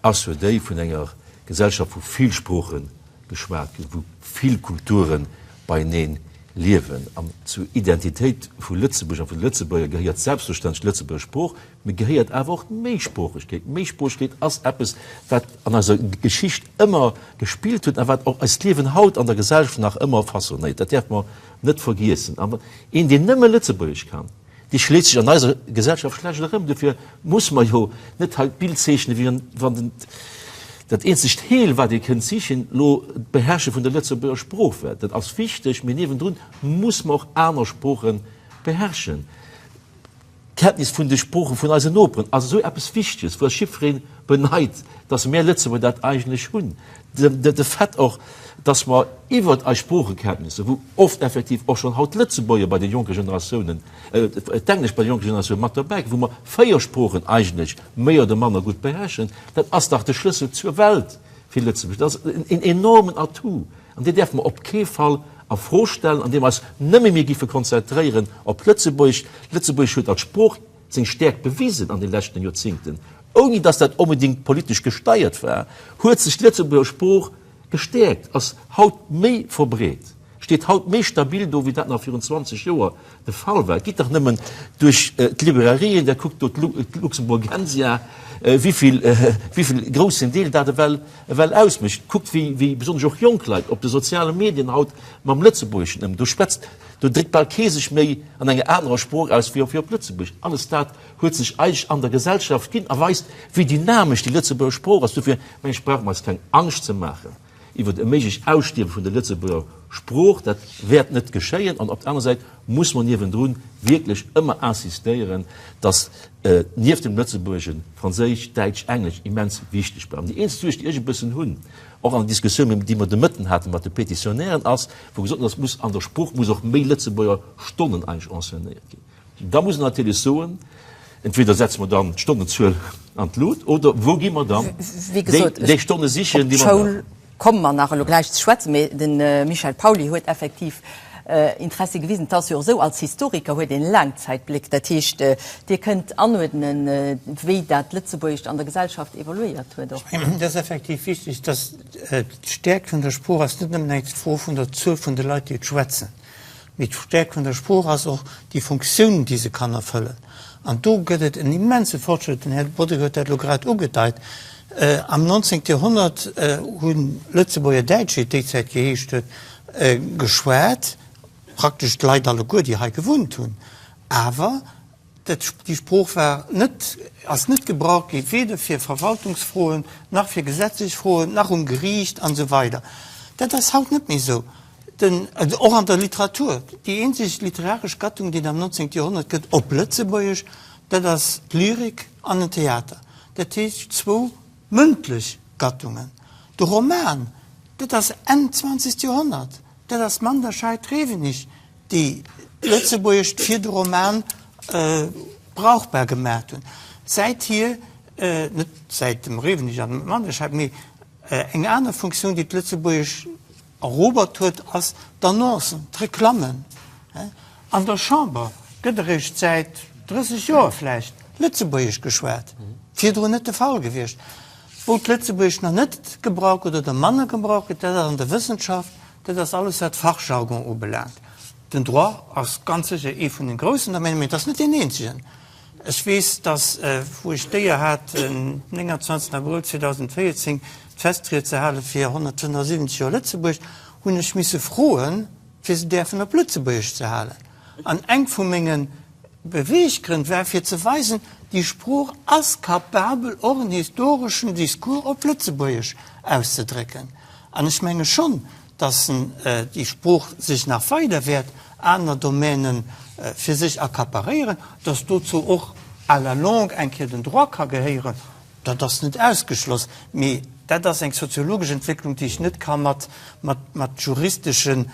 ass jo déi vun enger Gesellschaft, wou vill Sprooche geschwat ginn, wou vill Kulture beienee liewen. An zur Identitéit vu Lëtzebuerg a vun de Lëtzebuerger gehéiert selbstverständlech d'Lëtzebuerger Sprooch, mee gehéiert awer och d'Méisproochegkeet. D'Méisproochegkeet ass eppes, wat an eiser Geschicht ëmmer gespillt huet a wat och eist Liewen haut an der Gesellschaft nach ëmmer façonnéiert. Dat däerfe mer net vergiessen. An een, deen nëmme Lëtzebuergesch kann, Déi schléit sech an eiser Gesellschaft schlecht erëm. Dofir muss mer jo net hei d'Bild zeechnen, wéi wann den, dat eenzegt Heel, wat ee kënnt sichen, elo d'Beherrsche vun der Lëtzebuerger Sprooch wär. Dat ass wichteg, mee niewendrun muss mer och aner Sprooche beherrschen. D'Kenntnis vun de Sprooche vun eisen Noperen ass esou eppes Wichteges, wou eis jiddweree beneit, dass mär Lëtzebuerger dat eigentlech hunn. De Fait och, dass mer iwwert eis Sproochekenntnisser, wou oft effektiv och schonn haut d'Lëtzebuerger bei de jonke Generatiounen, d'Englesch bei de jonke Generatioune mat derbäi kënnt, wou mer 4 Sproochen eigentlech méi oder manner gutt beherrschen, dat ass dach de Schlëssel zur Welt fir Lëtzebuerg. Dat ass en enormen Atout an deen däerfe mer op kee Fall a Fro stellen, andeem mer eis nëmme méi géife konzentréieren op Lëtzebuergesch. Lëtzebuergesch huet als Sprooch seng Stäerkt bewisen an de leschten Joerzingten, ouni datt dat onbedéngt politesch gesteiert war, huet sech d'Lëtzebuerger Sprooch gestäerkt, ass haut méi verbreet, steet haut méi stabil do, wéi dat nach virun 20 Joer de Fall war. Gitt dach nëmmen duerch d'Librairien, da kuckt do d'Luxemburgensia, wéivill, wéivill groussen Deel dat ewell, ewell ausmécht. Kuckt, wéi, wéi besonnesch och jonk Leit op de soziale Medien haut mam Lëtzebuergeschen ëm, do schwätzt Do dréckt bal kee sech méi an enger anerer Sprooch aus wéi op Lëtzebuergesch. Alles dat huet sech eigentlech an der Gesellschaft ginn a weist, wéi dynamesch déi Lëtzebuerger Sprooch ass. Dofir, mengen ech, brauche mer eis keng Angscht ze maachen iwwert e méiglecht Ausstierwe vun der Lëtzebuerger Sprooch. Dat wäert net geschéien. An op der anerer Säit muss mer niewendrun wierklech ëmmer insistéieren, dass nieft dem Lëtzebuergeschen Franséisch, Däitsch, Englesch immens wichteg bleiwen. Déi eenzeg Suerg, déi ech e bëssen hunn, och an der Diskussioun, déi mer de Mëtten hate mat de Pétitionnairen, ass, wou gesot ass, muss an der Sprooch muss och méi Lëtzebuerger Stonnen eigentlech enseignéiert ginn. Da muss een natierlech soen, entweder setze mer dann d'Stonnenzuel an d'Lut oder wou gi mer dann déi Stonne sichen, déi mer brauchen. Komme mer nach elo gläich ze schwätzen, mee de Michel Pauly huet effektiv Interessi gewisen. Et ass jo och esou, als Historiker huet een Laangzäitbléck, dat heescht, Dir kënnt anuerdnen, wéi dat Lëtzebuergescht an der Gesellschaft evoluéiert huet och. Ech mengen, et ass effektiv wichteg, dass D'Stäerkt vun der Sprooch ass net nëmmen eng Fro vun der Zuel vun de Leit, déi et schwätzen, mee d'Stäerkt vun der Sprooch ass och déi Funktioun, déi se kann erfëllen. An do gëtt et en immense Fortschrëtt, den Här Bodry huet dat elo grad ugedeit. Am 19. Joerhonnert hu Lëtzebuerger Däitsch, wéi et déi Zäit geheescht huet, geschwat, praktesch d'Leit alleguer, déi hei gewunnt hunn. Awer Dat, déi Sprooch war net, ass net gebraucht gi weder fir Verwaltungsfroen, nach fir gesetzlech Froen, nach um Geriicht an esou weider. Dat ass haut net méi esou. Den, och an der Literatur, déi eenzeg literaresch Gattung, déi et am 19. Joerhonnert gëtt op Lëtzebuergesch, dat ass d'Lyrik an den Theater. Dat heescht zwou mëndlech Gattungen. De Roman, dat ass Enn 20. Joerhonnert, dat ass Manderscheid, Rewenig, déi d'Lëtzebuergescht fir de Roman brauchbar gemaacht hunn. Säithier, net säit dem Rewenig an dem Manderscheid, mee eng aner Funktioun, déi d'Lëtzebuergesch erobert huet, ass d'Annoncen, d'Reklammen. An der Chamber gëtt eréischt säit 30 Joer vläicht Lëtzebuergesch geschwat, virdrun net de Fall gewiescht. Wou d'Lëtzebuergesch nach net gebraucht gëtt oder manner gebraucht gëtt, dat ass an der Wëssenschaft, Dat ass alles, wat Fachjargon ubelaangt. Den Droit ass ganz sécher ee vun den groussen Domainen, mee et ass net deen eenzegen. Ech weess, dass, wou ech d'Éier hat, den 29 Abrëll 2014 d'Festried ze hale fir 175 Joer Lëtzebuerg, hunn ech misse froen, fir se däerfen op Lëtzebuergesch ze halen. An eng vu menge Beweeggrënn war fir ze weisen, déi Sprooch ass kapabel och en historeschen Discours op Lëtzebuergesch auszedrécken. An ech menge schonn, dass déi Sprooch sech nach weider wäert aner Domäne fir sech accaparéieren, dass dozou och à la longue eng Kéier den Droit ka gehéieren, dat ass net ausgeschloss. Mee dat ass eng soziologesch Entwécklung, déi ech net ka mat juristesche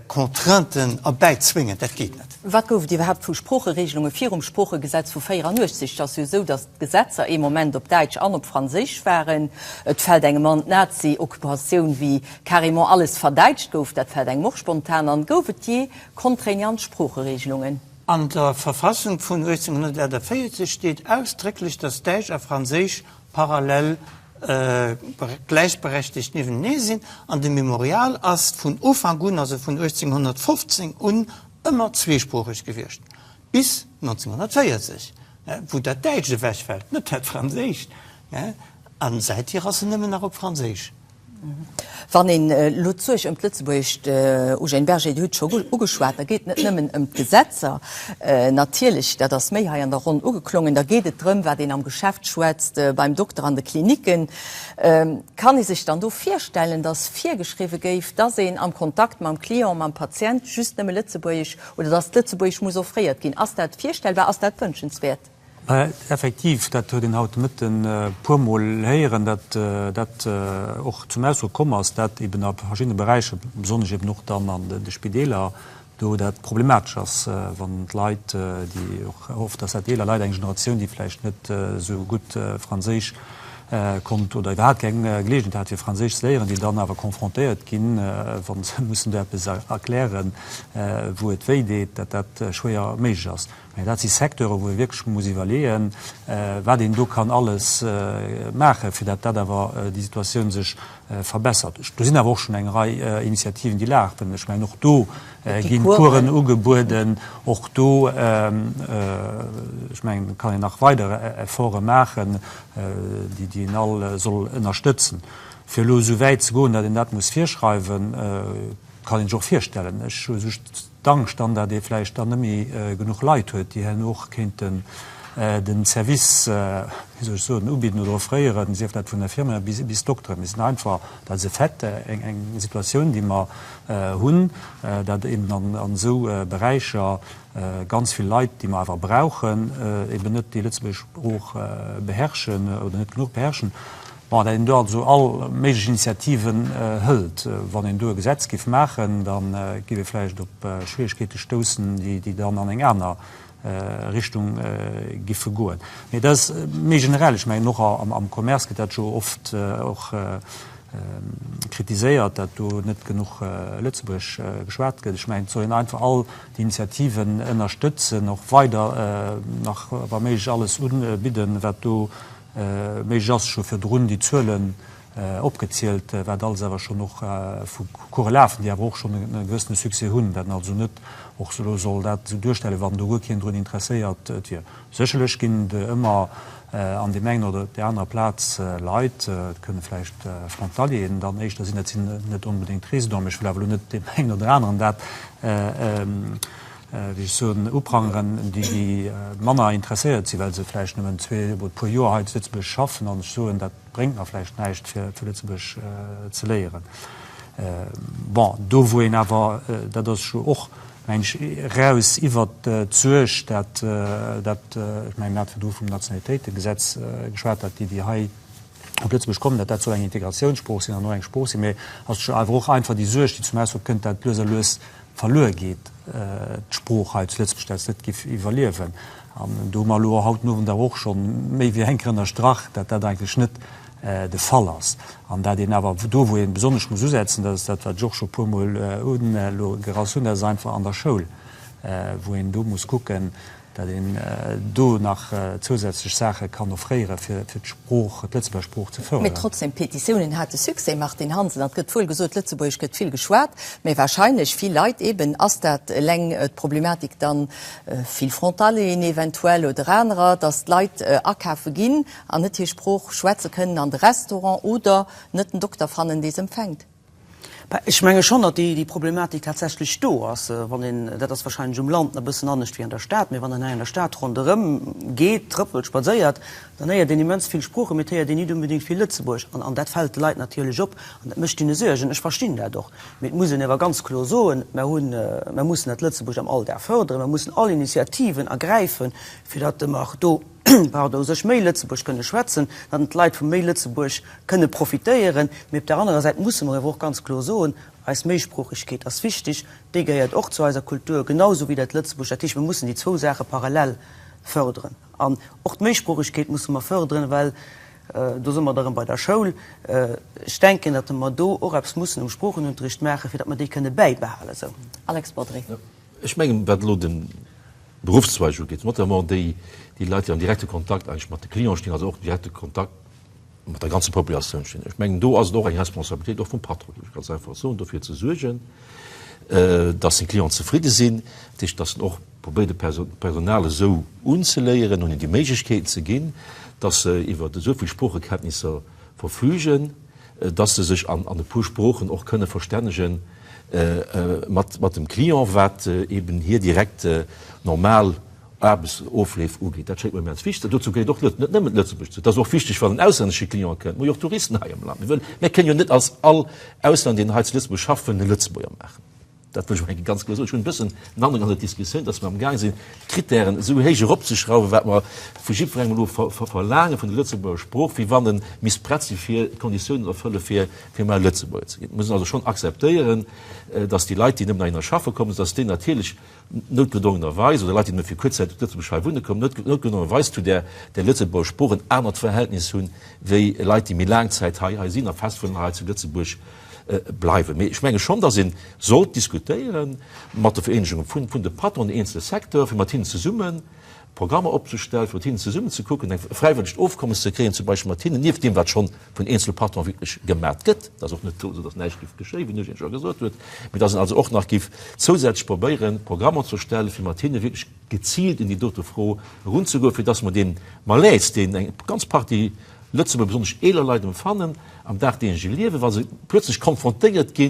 Contrainten erbäizwéngen. Dat geet net. Wat gouf et iwwerhaapt vu Sproocheregelunge virum Sproochegesetz vu 84? Et ass jo esou, datt d'Gesetzer ee Moment op Däitsch an op Franséisch waren. Et fält engem an, d'Nazi-Occupatioun, wéi carrément alles verdäitscht gouf, dat fält engem och spontan an. Gouf et jee contraignant Sproocheregelungen? An der Verfassung vun 1848 steet ausdrécklech, datt Däitsch a Franséisch parallel gläichberechtegt niewentenee sinn. An de Memorial ass vun Ufank un, also vun 1815 un, ëmmer zweesproocheg gewiescht, bis 1940, wou dat Däitscht ewechfält, net dat Franséischt. A säithier ass en nëmmen nach op Franséisch. Wann een elo d'Suerg ëm d'Lëtzebuergescht, Eugène Berger, Dir hutt et scho ugeschwat, da geet et net nëmmen ëm d'Gesetzer, natierlech, dat ass méi hei an der Ronn ugeklongen, da geet et drëm, wat een am Geschäft schwätzt, beim Dokter, an de Klinicken. Kann ee sech dann do virstellen, datt virgeschriwwe géif, datt een am Kontakt mam Client, mam Patient just nëmme Lëtzebuergesch oder datt d'Lëtzebuergesch muss offréiert ginn? Ass dat virstellbar? Ass dat wënschenswäert? Mä effektiv, dat huet een haut de Mëtten e puermol héieren, datt dat och zum Ausdrock komm ass, dat eben a verschiddene Beräicher, besonnesch eben och dann an de Spideeler, do dat problematesch ass, wann d'Leit, déi och oft ass dat eeler Leit, eng Generatioun, déi vläicht net esou gutt Franséisch konnt oder iwwerhaapt keng Geleegenheet hat fir Franséisch ze léieren, déi dann awer confrontéiert ginn, wa se mussen do eppes erklären, wou et wéi deet, datt dat schwéier méiglech ass. Mä dat si Secteuren, wou ee wierklech muss iwwerleeën, wat een do kann alles maachen, fir dat dat awer déi Situatioun sech verbessert. Do sinn awer och schonn eng Rei Initiativen, déi lafen. Ech mengen, och do gi Coursen ugebueden. Och do, ech mengen, kann een nach weider Efforte maachen, déi een all soll ënnerstëtzen. Fir elo esou wäit ze goen, datt een dat muss virschreiwen, kann een sech och virstellen. Ech hu just D'Angscht dann, dat ee vläicht dann net méi genuch Leit huet, déi herno och kéinten den Service, wéi soll ech soen, ubidden oder offréieren, sief dat vun der Firma bis Dokteren. Mir sinn einfach, dat ass e Fait, eng Situatioun, déi mer hunn, dat eben an esou Beräicher ganz vill Leit, déi mer awer brauchen, eben net déi lëtzebuergesch Sprooch beherrschen oder net genuch beherrschen. Bon, datt een do also all méiglech Initiativen hëlt. Wann een do e Gesetz géif maachen, da géif ee vläicht op Schwierigkeete stoussen, déi dann an eng aner Richtung giffe goen. Mee dat ass méi generell. Ech mengen, och am Commerce gëtt dat jo oft och kritiséiert, datt do net genuch Lëtzebuergesch geschwat gëtt. Ech mengen, et soll een einfach all déi Initiativen ënnerstëtzen, och weider nach wa méiglech alles ubidden, wat do Méiglech ass scho virdrun déi Zuelen opgezielt, wat alles awer schonn och vu Course lafen, déi awer och schonn e gewëssene Succès hunn, dat een also net och elo soll dat esou duerstellen, wann do guer keen drun interesséiert wier. Sécherlech ginn et ëmmer an deem engen oder där anerer Plaz Leit, et kënne vläicht Frontalieren dann éischter sinn, dat sinn net onbedéngt Résidenten, mä ech wëll awer elo net deem engen oder aneren dat wéi ech soen, uprangeren, déi, déi manner interesséiert sinn, well se vläicht nëmmen zwee oder e puer Joer hei zu Lëtzebuerg schaffen an ech soen, dat bréngt mer vläicht näischt, fir fir Lëtzebuerg ze léieren. Bon, do wou een awer, dat ass jo och, meng ech, eraus iwwert d'Suerg, dat, dat, ech mengen, mir hate virdru vum Nationalitéitegesetz geschwat, dat déi, déi hei op Lëtzebuerg kommen, dat dat soll eng Integratiounssprooch sinn an och eng Sprooch sinn, mä ass jo awer och einfach déi Suerg, déi zum Ausdrock kënnt, dat lues a lues verluer geet, d'Sprooch hei zu Lëtzebuerg, dat se net géif iwwerliewen. An do hu mer elo haut den Owend awer och scho méi wéi eng Kéier ënnerstrach, dat dat eigentlech net de Fall ass. An dat een awer do, wou ee besonnesch muss usetzen, dat ass dat, wat ech och scho e puermol elo gerass hunn, dat ass einfach an der Schoul, wou een do muss kucken, dat een do nach zousätzlech Saache kann offréieren, fir d'Sprooch, d'Lëtzebuerger Sprooch ze fërderen. Mee trotzdem, d'Petitiounen hate Succès, Martine Hansen. An et gëtt wuel gesot, Lëtzebuergesch gëtt vill geschwat, mee wahrscheinlech vill Leit eben ass dat eleng d'Problematik dann, vill Frontalieren eventuell oder anerer, datt d'Leit akafe ginn an net hir Sprooch schwätze kënnen an de Restaurant oder net en Dokter fannen, dee se empfänkt. Ech menge schonn, datt déi Problematik tatsächlech do ass. Wann een, dat ass wahrscheinlech um Land nach e bëssen anescht wéi an der Stad, mee wann een hei an der Stad ronderëm geet, trëppelt, spadséiert, dann héiert een immens vill Sproochen, mee et héiert een nit unbedéngt vill Lëtzebuergesch. An dat fält de Leit natierlech op an dat mécht hinne Suergen. Ech verstinn dat och. Mee et muss een awer ganz kloer soen, Mer hunn, mer mussen dat Lëtzebuergescht am Alldag fërderen, mer mussen all Initiativen ergräifen, fir datt mer do, pardon, sech méi Lëtzebuerg kënne schwätzen, datt d'Leit vu méi Lëtzebuerg kënne profitéieren. Mee op där anerer Säit musse mer awer och ganz kloer soen, Eis Méisproochegkeet ass wichteg, déi gehéiert och zu eiser Kultur, genau esou wéi dat Lëtzebuergescht. Dat heescht, mer mussen déi zwou Saache parallel fërderen. An och d'Méisproochegkeet musse mer fërderen, well, do si mer da erëm bei der Schoul, ech denken, datt mer do och eppes mussen um Sproochenunterricht maachen, fir datt mer déi kënne bäibehalen. Esou. Alex Bodry. Ech mengen, wat elo de Beruffszweig ugeet, notamment déi Leit, déi am direkte Kontakt eigentlech mat de Clienten stinn, also och direkte Kontakt mat der ganzer Populatioun stinn, ech mengen, do ass et och eng Responsabilitéit och vum Patron, géif ech ganz einfach soen, dofir ze suergen, dass seng Clienten zefridde sinn, dat heescht, dass en och probéiert, d'Personal esou unzeléieren, hinnen déi Méiglechkeeten ze ginn, dass se iwwer esou vill Sproochekenntnisser verfügen, dass se sech an e puer Sproochen och kënne verstännegen mat dem Client, wat eben hir direkt normal Aarbechtsofleef ugeet. Dat schéngt mer immens wichteg. Dozou gehéiert och net nëmmen d'Lëtzebuergesch. Et ass och wichteg, wann en auslännesche Client kënnt. Mir hu jo och Touristen hei am Land. Mir kënnen jo net als all Auslänner, deen hei zu Lëtzebuerg schafft, wëllen e Lëtzebuerger maachen. Dat wëll ech mol eng Kéier ganz kloer soen. Ech hunn e bëssen den Androck an der Diskussioun, dass mer amgaang sinn, d'Kritären esou héich eropzeschrauwen, wat mer vu jiddwerengem elo verlaange vun der Lëtzebuerger Sprooch, wéi wann e misst prett si fir d'Konditiounen erfëlle fir fir emol Lëtzebuerger ze ginn. Et muss een also schonn akzeptéieren, dass déi Leit, déi nëmmen heihinner schaffe kommen, dass déi natierlech noutgedrongenerweis, oder Leit, déi nëmme fir kuerz Zäit op Lëtzebuerg hei wunne kommen, noutgedrongenerweis zu där Lëtzebuerger Sprooch en anert Verhältnis hunn, wéi Leit, déi méi laang Zäit hei sinn a fest wëllen hei zu Lëtzebuerg bleiwen. Mee ech menge schonn, datt ee sollt diskutéiere mat de Vereenegunge vun de Patronen, den eenzele Secteure, fir mat hinnen zesumme Programmer opzestellen, fir mat hinnen zesummen ze kucken, eng fräiwëllegt Ofkommes ze kréien, zum Beispill mat hinnen, nieft deem, wat schonn vun eenzele Patronen wierklech gemat gëtt. Et ass och net esou, datt näischt géif geschéien, wéi den Eugène scho gesot huet, mee datt een also och nach géif zousätzlech probéieren, Programmer ze erstellen, fir mat hinne wierklech geziilt un déi dote Fro erunzegoen, fir datt mer dee Malaise, deen eng ganz Partie Lëtzebuerger, besonnesch eeler Leit empfannen am dagdeegleche Liewen, wa se plötzlech konfrontéiert gi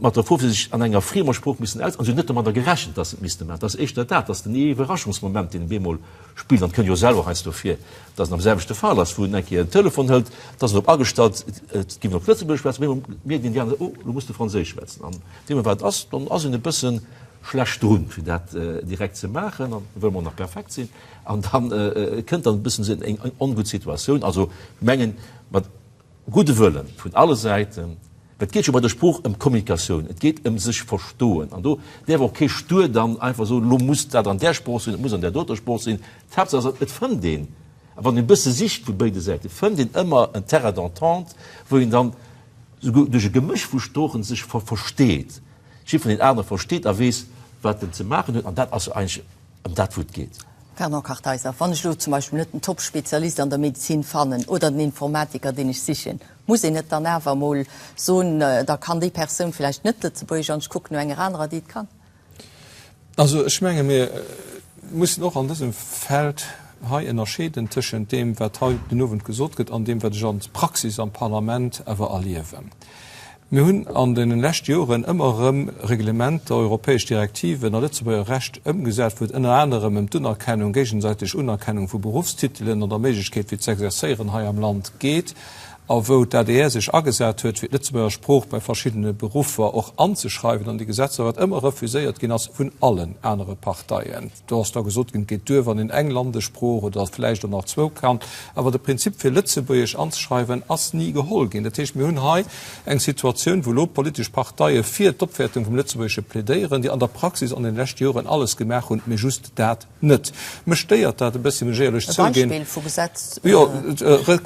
mat der Fro, fir sech an enger friemer Sprooch missen aus, an se hunn net domadder gerechent, dass se et misste maachen. Dat ass éischter dat, dass den Iwwerraschungsmoment, deen op eemol spillt, an et kënnt jo selwer heiansdo vir, dass en am selwechte Fall ass, wou en eng Kéier en Telefon hëlt, dass en drop agestallt, et géif en op Lëtzebuergesch schwätzen, op eemol mierkt een déi aner, oh, elo muss de Franséisch schwätzen. An deem Moment, wat et ass, dann ass een e bësse schlecht drun, fir dat direkt ze maachen, an wëll mer och nach perfekt sinn. An da kënnt dann e bëssen esou eng ongutt Situatioun. Also ech mengen, mat gudde Wëlle vun alle Säiten, well et geet jo bei der Sprooch ëm Kommunikatioun, et geet ëm sech verstoen. An do däerf och kee stur dann einfach soen, elo muss dat an där Sprooch sinn, et muss an där doter Sprooch sinn. D'Haaptsaach ass, et fënnt een, a wann een e bësse sicht vu béide Säiten, fënnt een ëmmer en Terrain d'entente, wou een dann souguer duerch e Gemësch vu Sproochen sech versteet, jiddwereen deen anere versteet a weess, wat en ze maachen huet. An dat ass jo eigentlech Ëm dat wou et geet. Fernand Kartheiser, Wann ech elo zum Beispill net den Top-Spezialist an der Medezin fannen oder den Informatiker, deen ech sichen, muss een net dann awer emol soen, da kann déi Persoun vläicht net Lëtzebuergesch an ech kucken no enger anerer, déi et kann? Also ech menge mir mussen och an dësem Feld hei ënnerscheeden tëschent deem, wat hei den Owend gesot gëtt, an deem, wat ech an Praxis am Parlament awer erliewen. Mir hunn an deene leschte Joren ëmmer erëm Reglementer, europäesch Direktiven a Lëtzebuerger Recht ëmgesat, wou et ënner anerem ëm d'Unerkennung, géigesäiteg Unerkennung vu Beruffstitelen an der Méiglechkeet fir z'exerzéieren hei am Land geet a wou d'ADR sech agesat huet, fir d'Lëtzebuerger Sprooch bei verschiddene Beruffer och anzeschreiwen an déi Gesetzer, wat ëmmer refuséiert ginn ass vun allen anere Parteien. Do ass da gesot ginn, et geet duer, wann een eng Landessprooch oder vläicht och nach zwou kann. Awer de Prinzip, fir Lëtzebuergesch anzeschreiwen, ass ni geholl ginn. Dat heescht, mir hunn hei eng Situatioun, wou elo d'politesch Parteie fir d'Opwäertung vum Lëtzebuergesche plädéieren, déi an der Praxis an den leschte Joren alles gemaach hunn, mee just dat net. Mech stéiert dat e bëssi, muss ech éierlech E zouginn. Beispill vu Gesetz? Jo,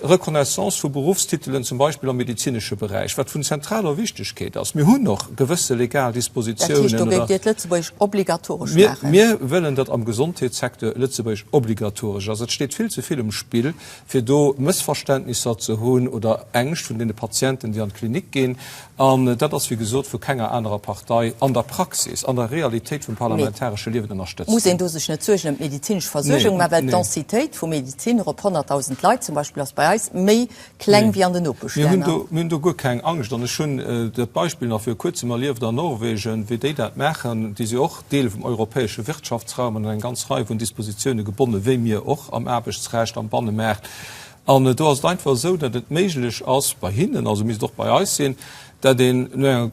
Reconnaissance vu Beruffstitelen, zum Beispill am medezinesche Beräich, wat vun zentraler Wichtegkeet ass. Mir hunn och gewësse legal Dat heescht, do Dispositiounen. géift Dir d'Lëtzebuergesch obligatoresch maachen? Mir wëllen, datt am Gesondheetssecteur Lëtzebuergesch obligatoresch ass. Et steet vill ze vill um Spill, fir do Mëssverständnisser ze hunn oder Ängscht vun deene Patienten, déi an d'Klinik ginn. An dat ass, wéi gesot, vu kenger anerer Partei an der Praxis, an der Realitéit vum parlamentaresche Liewen ënnerstëtzt Muss een do sech net Suergen ëm d'medezinesch Versuergung maachen, well d'Densitéit vu Medeziner op 100.000 Leit zum Beispill ass bei eis méi kleng wéi. wéi an den Nopeschlänner. Mir hunn do guer keng Angscht. An ech hunn dat Beispill nach viru kuerzem erlieft an Norwegen, wéi déi dat maachen. Déi si och Deel vum europäesche Wirtschaftsraum an un eng ganz Rei vun Dispositioune gebonne wéi mir och am Aarbechtsrecht, am Bannemaart. An do ass et einfach esou, datt et méiglech ass bei hinnen, also misst et och bei eis sinn, datt een,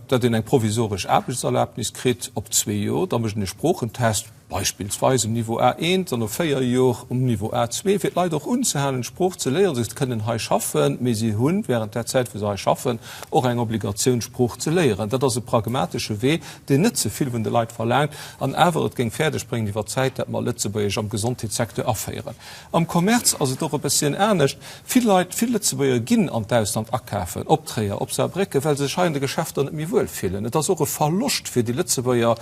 datt een eng provisoresch Aarbechtserlaabnis kritt op zwee Jor, da mécht een e Sproochentest, beispillsweis um Niveau A1 an no 4 Jor um Niveau A2, fir d'Leit och unzehalen, d'Sprooch ze léieren. Se kënnen hei schaffen, mee si hunn während där Zäit, wou se hei schaffen, och eng Obligatioun, d'Sprooch ze léieren. Dat ass e pragmatesche Wee, deen net ze vill vun de Leit verlaangt an awer et géing fäerdeg bréngen iwwer d'Zäit, dat mer Lëtzebuergesch am Gesondheetssecteur aféieren. Am Commerce ass et och e bësschen anescht. Vill Leit, vill Lëtzebuerger ginn an d'Ausland akafen, op Tréier, op Saarbrécken, well se sech hei an de Geschäfter net méi wuel fillen. Et ass och e Verloscht fir déi Lëtzebuerger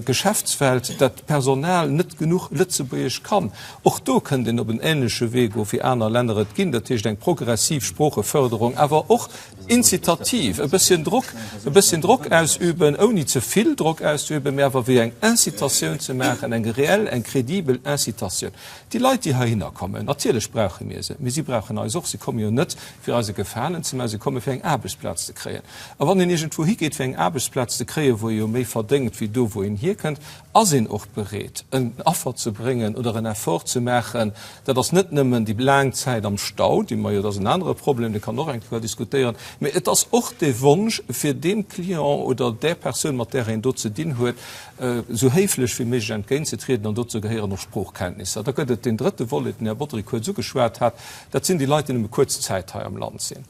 Geschäftswelt, dat d'Personal net genuch Lëtzebuergesch kann. Och do kënnt een op en änleche Wee goen, wéi aner Länner et ginn, dat heescht eng progressiv Sproocheförderung, awer och incitativ, e bësschen Drock, e bësschen Drock ausüben, ouni ze vill Drock auszeüben, mä awer wéi eng Incitatioun ze maachen, eng reell, eng credibel Incitatioun. Déi Leit, déi heihinner kommen, natierlech brauche mir se, mee si brauchen eis och. Si komme jo net, fir eis e Gefalen ze maachen, si komme fir eng Aarbechtsplaz ze kréien. A wann een iergendwou higeet, fir eng Aarbechtsplaz ze kréien, wou ee jo méi verdéngt wéi do, wou een hierkënnt, ass een och bereet, en Affer ze bréngen oder en Effort ze maachen. Dat ass net nëmmen déi laang Zäit am Stau, déi mer jo, dat ass en anere Problem, dee kann och eng Kéier diskutéieren, mä et ass och dee Wonsch, fir deem Client oder där Persoun, mat där een do ze dinn huet, esou héiflech wéi méiglech entgéintzetrieden. An dozou gehéieren och Sproochkenntnisser. Da gëtt et deen drëtte Volet, den Här Bodry kuerz ugeschwat hat, dat sinn déi Leit, déi nëmme kuerz Zäit hei am Land sinn.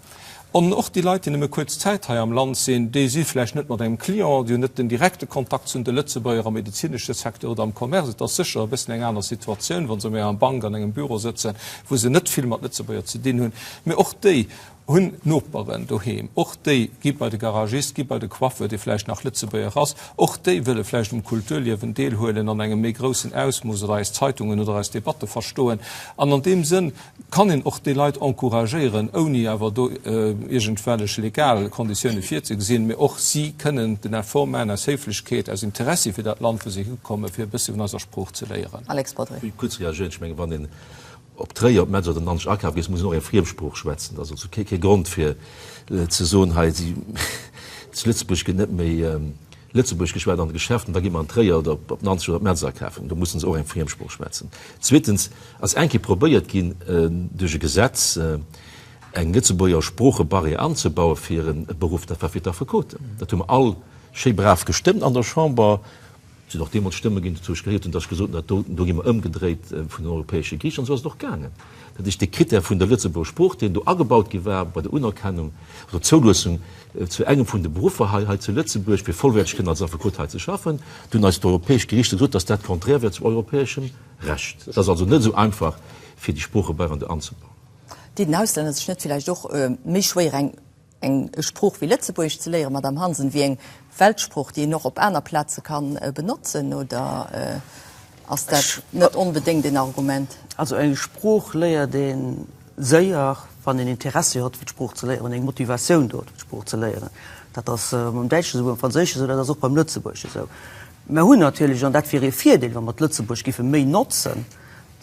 An och déi Leit, déi nëmme kuerz Zäit hei am Land sinn, déi si vläicht net mat engem Client, déi hunn net den direkte Kontakt zu de Lëtzebuerger am medezinesche Secteur oder am Commerce. Et ass sécher e bëssen eng aner Situatioun, wa se méi an enger Bank an engem Büro sëtzen, wou se net vill mat Lëtzebuerger ze dinn hunn. Mee och déi hunn Noperen doheem, och déi gi bei de Garagist, gi bei de Coiffeur, dee vläicht nach Lëtzebuerger ass, och déi wëlle vläicht um Kulturliewen deelhuelen an engem méi groussen Ausmooss oder eis Zeitungen oder eis Debatte verstoen. An an deem Sënn kann een och déi Leit encouragéieren, ouni awer do iergendwellech legal Konditioune virzegesinn, mee och si kënnen den Effort maachen, aus Héiflechkeet, aus Interessi fir dat Land, wou se hikommen, fir e bësse vun eiser Sprooch ze léieren. Alex Bodry. Ech wëll kuerz reagéieren. Ech mengen, wann een op Tréier, op Metz oder Nanzeg akafe geet, muss een och eng Friemsprooch schwätzen. Dat ass also kee Grond fir ze soen, hei zu Lëtzebuerg gëtt net méi Lëtzebuergesch geschwat an de Geschäften, da gi mer an Tréier oder op Nanzeg oder op Metz akafen, do mussen se och eng Friemsprooch schwätzen. Zweetens ass eng Kéier probéiert ginn, duerch e Gesetz eng Lëtzebuerger Sproochebarrière anzebaue fir e Beruff, dat war fir d'Affekoten. Dat hu mer all schéi brav gestëmmt an der Chamber. Et sinn och deemools Stëmme ginn, dozou ech gehéiert hunn, datt ech gesot hunn, dat do, do gi mer ëmgedréit vun den europäesche Geriichter. An esou ass et och gaangen. Dat heescht, de Critère vun der Lëtzebuerger Sprooch, deen do agebaut gi war bei der Unerkennung oder Zouluessung zu engem vun de Beruffer hei, hei zu Lëtzebuerg, fir vollwäerteg kënnen als Affekot hei ze schaffen, do hunn eis d'europäesch Geriichter gesot, datt dat konträr wär zum europäeschem Recht. Et ass also net esou einfach, fir déi Sproochebarrièren do anzebauen. Deet den Auslänner sech net villäicht och méi schwéier, eng eng Sprooch wéi Lëtzebuergesch ze léieren, Madame Hansen, wéi eng Weltsprooch, déi een och op aner Plaze ka benotzen, oder ass dat net onbedéngt en Argument? Also eng Sprooch léiert ee séier, wann een Interessi huet fir d'Sprooch ze léieren, wann eng Motivatioun do huet fir d'Sprooch ze léieren. Dat ass beim Däitschen esou, beim Franséischen esou, dat ass och beim Lëtzebuergeschen esou. Mer hunn natierlech, an dat wier ee Virdeel, wa mer d'Lëtzebuergesch géife méi notzen,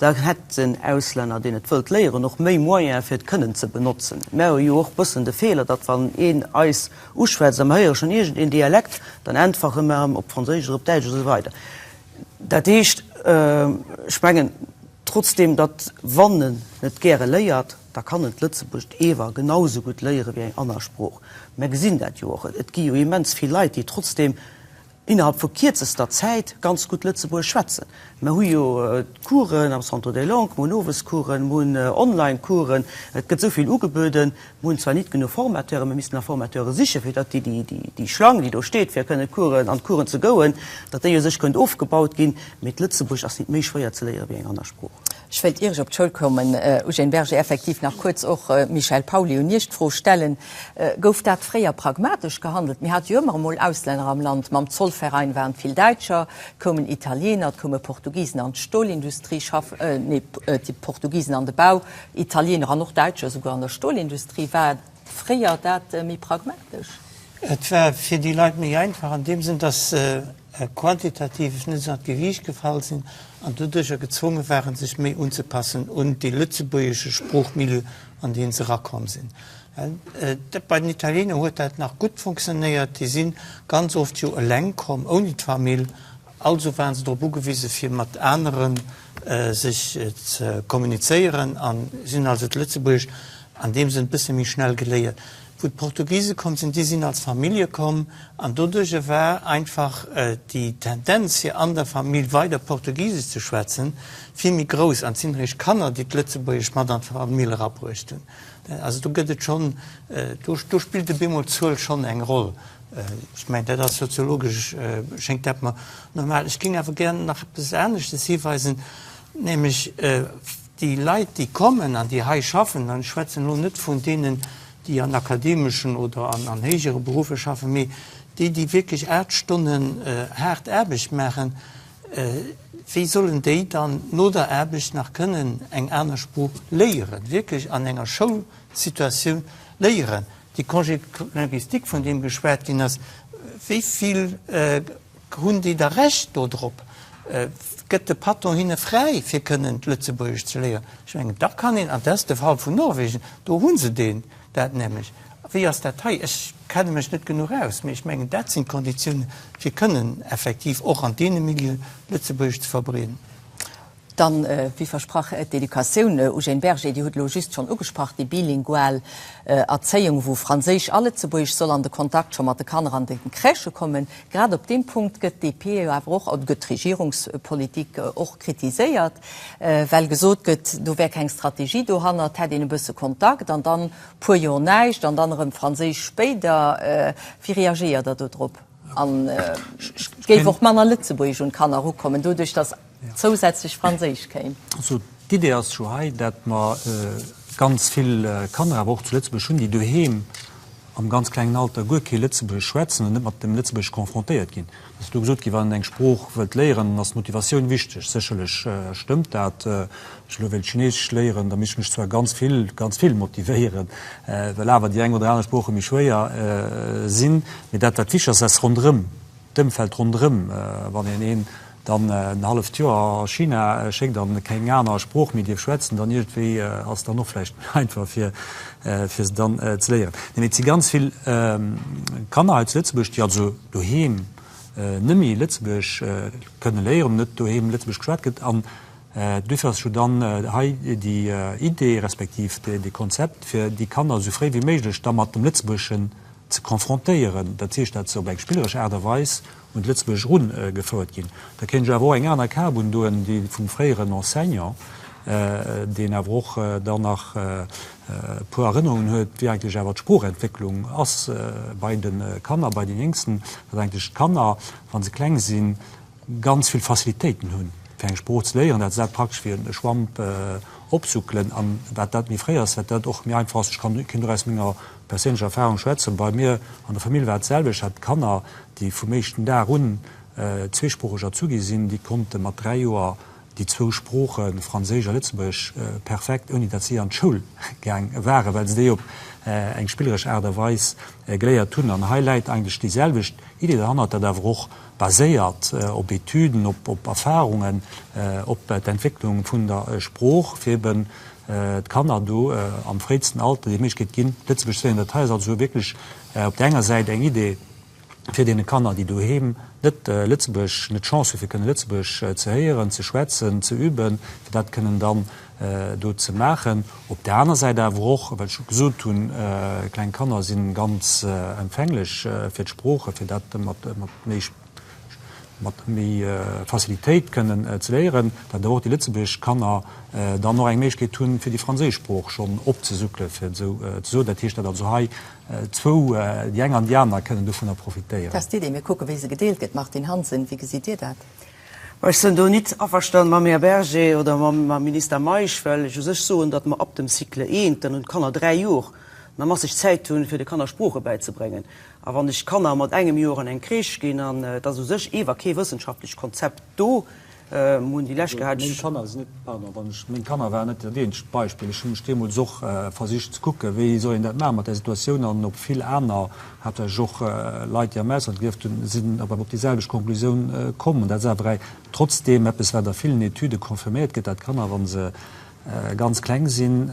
Da hätt den Auslänner, deen et wëllt léieren, och méi Moyen fir et kënnen ze benotzen. Mär hu jo och bëssen de Feeler, datt wann een eis uschwätzt a mer héiere schonn iergend een Dialekt, dann äntwere mer em op Franséisch oder op Däitsch oder esou weider. Dat heescht, ech mengen trotzdeem, datt wann en et gäre léiert, da kann en d'Lëtzebuergescht ewer genau esou gutt léiere wéi eng aner Sprooch. Mer gesinn dat jo och, et gi jo immens vill Leit, déi trotzdeem innerhalb vu kierzester Zäit ganz gutt Lëtzebuergesch schwätzen. Mer hu jo d'Coursen am Centre des Langues, mer hunn Owescoursen, mer hunn Online-Coursen, et gëtt esou vill ugebueden. Mer hunn zwar nit genuch Formateuren, mer missten nach Formateure sichen, fir datt déi, déi Schlang, déi do steet, fir kënnen d'Coursen, an d'Coursen ze gouen, datt déi u sech kënnt ofgebaut ginn. Mee d'Lëtzebuergesch ass nit méi schwéier ze léiere wéi eng aner Sprooch. Ech wéilt, ier ech op d'Schoul kommen, Eugène Berger, effektiv nach kuerz och Michel Pauly un Iech d'Fro stellen, Gouf dat fréier pragmatesch gehandelt? Mir hate jo ëmmer emol Auslänner am Land. Mam Zollverein waren et vill Däitscher, et koumen Italiener, et koume Portugisen an d'Stolindustrie schaffen, nee, d'Portugisen an de Bau, Italiener an och Däitscher esouguer an der Stolindustrie. War fréier dat méi pragmatesch? Et war fir déi Leit méi einfach an deem Sënn, dass se quantitativ net esou an d'Gewiicht gefall sinn an doduercher gezwonge waren, sech méi unzepassen un dee lëtzebuergesche Sproochmilieu, an dee se erakomm sinn. Dat bei den Italiener huet dat nach gutt funktionéiert. Déi si ganz oft jo eleng komm, ouni d'Famill. Also waren se drop ugewise fir mat anere sech ze kommunizéieren a sinn also d'Lëtzebuergescht an deem Sënn bësse méi schnell geléiert. Wou d'Portugise komm sinn, déi sinn als Famillje komm an doduerjer war einfach déi Tendenz fir an der Famill weider Portugisesch ze schwätzen vill méi grouss an et sinn eréischt d'Kanner, déi d'Lëtzebuergesch mat an d'Famill erabruecht hunn. Also do gëtt et schonn, do spillt e bemol d'Zuel schonn eng Roll. Ech mengen, dat ass soziologesch, schéngt dat mer normal. Ech géing awer gär nach eppes aneschtes hiweisen, nämlech déi Leit, déi kommen an déi hei schaffen, an ech schwätzen elo net vun deenen, déi an akademeschen oder an héijere Beruffer schaffen, mee déi, déi wierklech 8 Stonnen haart Aarbecht maachen, Wéi sollen déi dann no der Aarbecht nach kënnen eng aner Sprooch léieren, wierklech an enger Schoulsituatioun léieren? Dee Congé linguistique, vun deem geschwat ginn ass, wéi vill hunn déi da Recht do drop? Gëtt de Patron hinne fräi, fir kënnen d'Lëtzebuergesch ze léieren? Ech mengen, da kann een, an dat ass de Fall vun Norwegen, do hu se deen, dat nämlech. Wéi ass dat hei? Ech kenne mech net genuch aus, mee ech mengen, dat sinn d'Konditiounen, fir kënnen effektiv och an deene Milieuen Lëtzebuergesch ze verbreeden. Dann, wéi versprach, d'Educatioun. Eugène Berger, Dir hutt elo just schonn ugesprach, déi bilingual Erzéiung, wou Franséisch a Lëtzebuergesch soll an de Kontakt scho mat de Kanner an de Crèchë kommen. Grad op deem Punkt gëtt d'DP jo awer och, oder gëtt d'Regierungspolitik och kritiséiert, well gesot gëtt, do wär keng Strategie dohannert, hätt een e bësse Kontakt an dann puer Joer näischt an dann erëm Franséisch spéider. Wéi reagéiert Der do drop? An géif och manner Lëtzebuergesch un d'Kanner erukommen, doduerch datt zousätzlech Franséisch kéim? Also d'Idee ass jo hei, dat mer ganz vill Kanner awer och zu Lëtzebuerg hunn, déi doheem am ganz klengen Alter guer kee Lëtzebuergesch schwätzen an net mat dem Lëtzebuergesch confrontéiert ginn. Et ass do gesot ginn, wann een eng Sprooch wëllt léieren, dann ass d'Motivatioun wichteg. Sécherlech stëmmt dat. Wann ech elo wéilt Chineesesch léieren, da misst ech mech zwar ganz vill, ganz vill motivéieren, well awer déi eng oder aner Sprooche méi schwéier sinn. Mee dat, wat wichteg ass, ass ronderëm, d'Ëmfeld ronderëm. Wann een een dann en halleft Joer a China schéckt an keng aner Sprooch méi dierf schwätzen, dann iergendwéi ass dann och vläicht méi einfach fir fir se dann ze léieren. Nee, mee et si ganz vill Kanner hei zu Lëtzebuerg, déi also doheem net méi Lëtzebuergesch kënne léieren, net doheem Lëtzebuergesch geschwat gëtt an duerfir ass jo dann hei déi Idee respektiv dee Konzept, fir déi Kanner esou fréi wéi méiglech da mat dem Lëtzebuergeschen ze confrontéieren, dat heescht, dat se op eng spilleresch Aart a Weis un d'Lëtzebuergesch erungefouert ginn. Da kéint ech awer och eng aner Kap undoen, déi vum fréieren Enseignant, deen awer och dann nach e puer Erënnerungen huet, wéi eigentlech awer d'Sproochentwécklung ass bei de Kanner, bei den Jéngsten, datt eigentlech d'Kanner, wa se kleng sinn, ganz vill Facilitéiten hunn, fir eng Sprooch ze léieren. Dat ass dat praktesch wéi e Schwamp opsuckelen. An wat dat méi fréi ass, wat dat och méi einfach ass. Ech kann kéint och aus menger perséinlecher Erfahrung schwätzen. Bei mir an der Famill war et d'selwecht. Ech hat Kanner, déi vum éischten Dag un zweesproocheg erzu gi sinn. Déi konnte mat 3 Joer déi zwou Sproochen, Franséisch a Lëtzebuergesch, perfekt, ouni datt si an d'Schoul gaang waren, well se déi op eng spilleresch Aart a Weis geléiert hunn. An hei läit eigentlech déi selwecht Idee derhannert, dat awer och baséiert op Etüden, op Erfahrungen, op d'Entwécklung vun der Sprooch, fir eben d'Kanner do am fréisten Alter déi Méiglechkeet ginn, Lëtzebuergesch ze léieren. Dat hei ass also wierklech op där enger Säit eng Idee, fir deene Kanner, déi doheem net Lëtzebuergesch, net d'Chance hu fir kënnen Lëtzebuergesch ze héieren, ze schwätzen, ze üben, fir dat kënnen dann do ze maachen. Op där aner Säit awer och, well ech gesot hunn, kleng Kanner si ganz empfänglech fir d'Sprooche, fir dat mat méi mat méi Facilitéit kënnen ze léieren, datt awer och déi lëtzebuergesch Kanner dann och eng Méiglechkeet hunn, fir déi franséisch Sprooch schonn opzesuckelen, fir et esou ze soen. Dat heescht, datt also hei zwou, déi eng an déi aner, kënnen dovunner profitéieren. Dat ass d'Idee. Mir kucken, wéi se gedeelt gëtt. Martine Hansen, wéi gesitt Dir dat? Ech sinn do nit averstanen mam Här Berger oder mam Minister Meisch, well ech u sech soen, datt mer ab dem Cycle I, dann hunn d'Kanner 3 Jor, nach masseg Zäit hunn, fir de Kanner Sprooche bäizebréngen. A wann ech d'Kanner mat engem Jor an eng Crèche ginn, an et ass u sech ewer kee wëssenschaftlecht Konzept do, mir hunn déi lescht gehat, Meng Kanner sinn net, pardon, wann ech, meng Kanner waren net dat eenzegt Beispill. Ech hu mech deemools och versicht ze kucken, wéi soll een dat maachen mat där Situatioun, an op vill aner, haaptsächlech och Leit, déi am Ausland gelieft hunn, sinn awer op déi selwecht Konklusioun komm. An dat ass awer trotzdem eppes, wat a villen Etüde confirméiert gëtt, dat d'Kanner, wa se. ganz kleng sinn,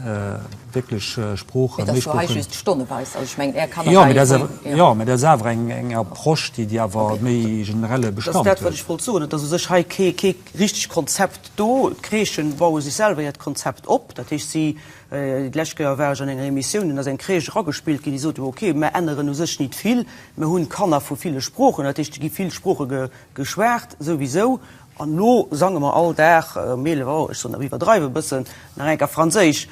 wierklech Sproochen, Mee dat ass jo hei just stonneweis. Also ech mengen, Är Kanner war jo vun. Jo, mä dat ass awer eng Approche, déi awer méi generelle Bestand huet. Dat ass dat, wat ech wollt soen. Et ass u sech hei kee richtegt Konzept do. D'Crèchen baue sech selwer hiert Konzept op. Dat heescht, si, d'lescht Kéier war ech an enger Emissioun, dunn ass eng Crèche eragespillt ginn, déi sot, ok, mer änneren u sech nit vill, mer hunn Kanner vu ville Sproochen, dat heescht, et gi vill Sprooche geschwat souwisou, An elo sange mer all Dag um 11 Auer, ech soen awer iwwerdreiwe e bëssen, nach eng Kéier Franséisch.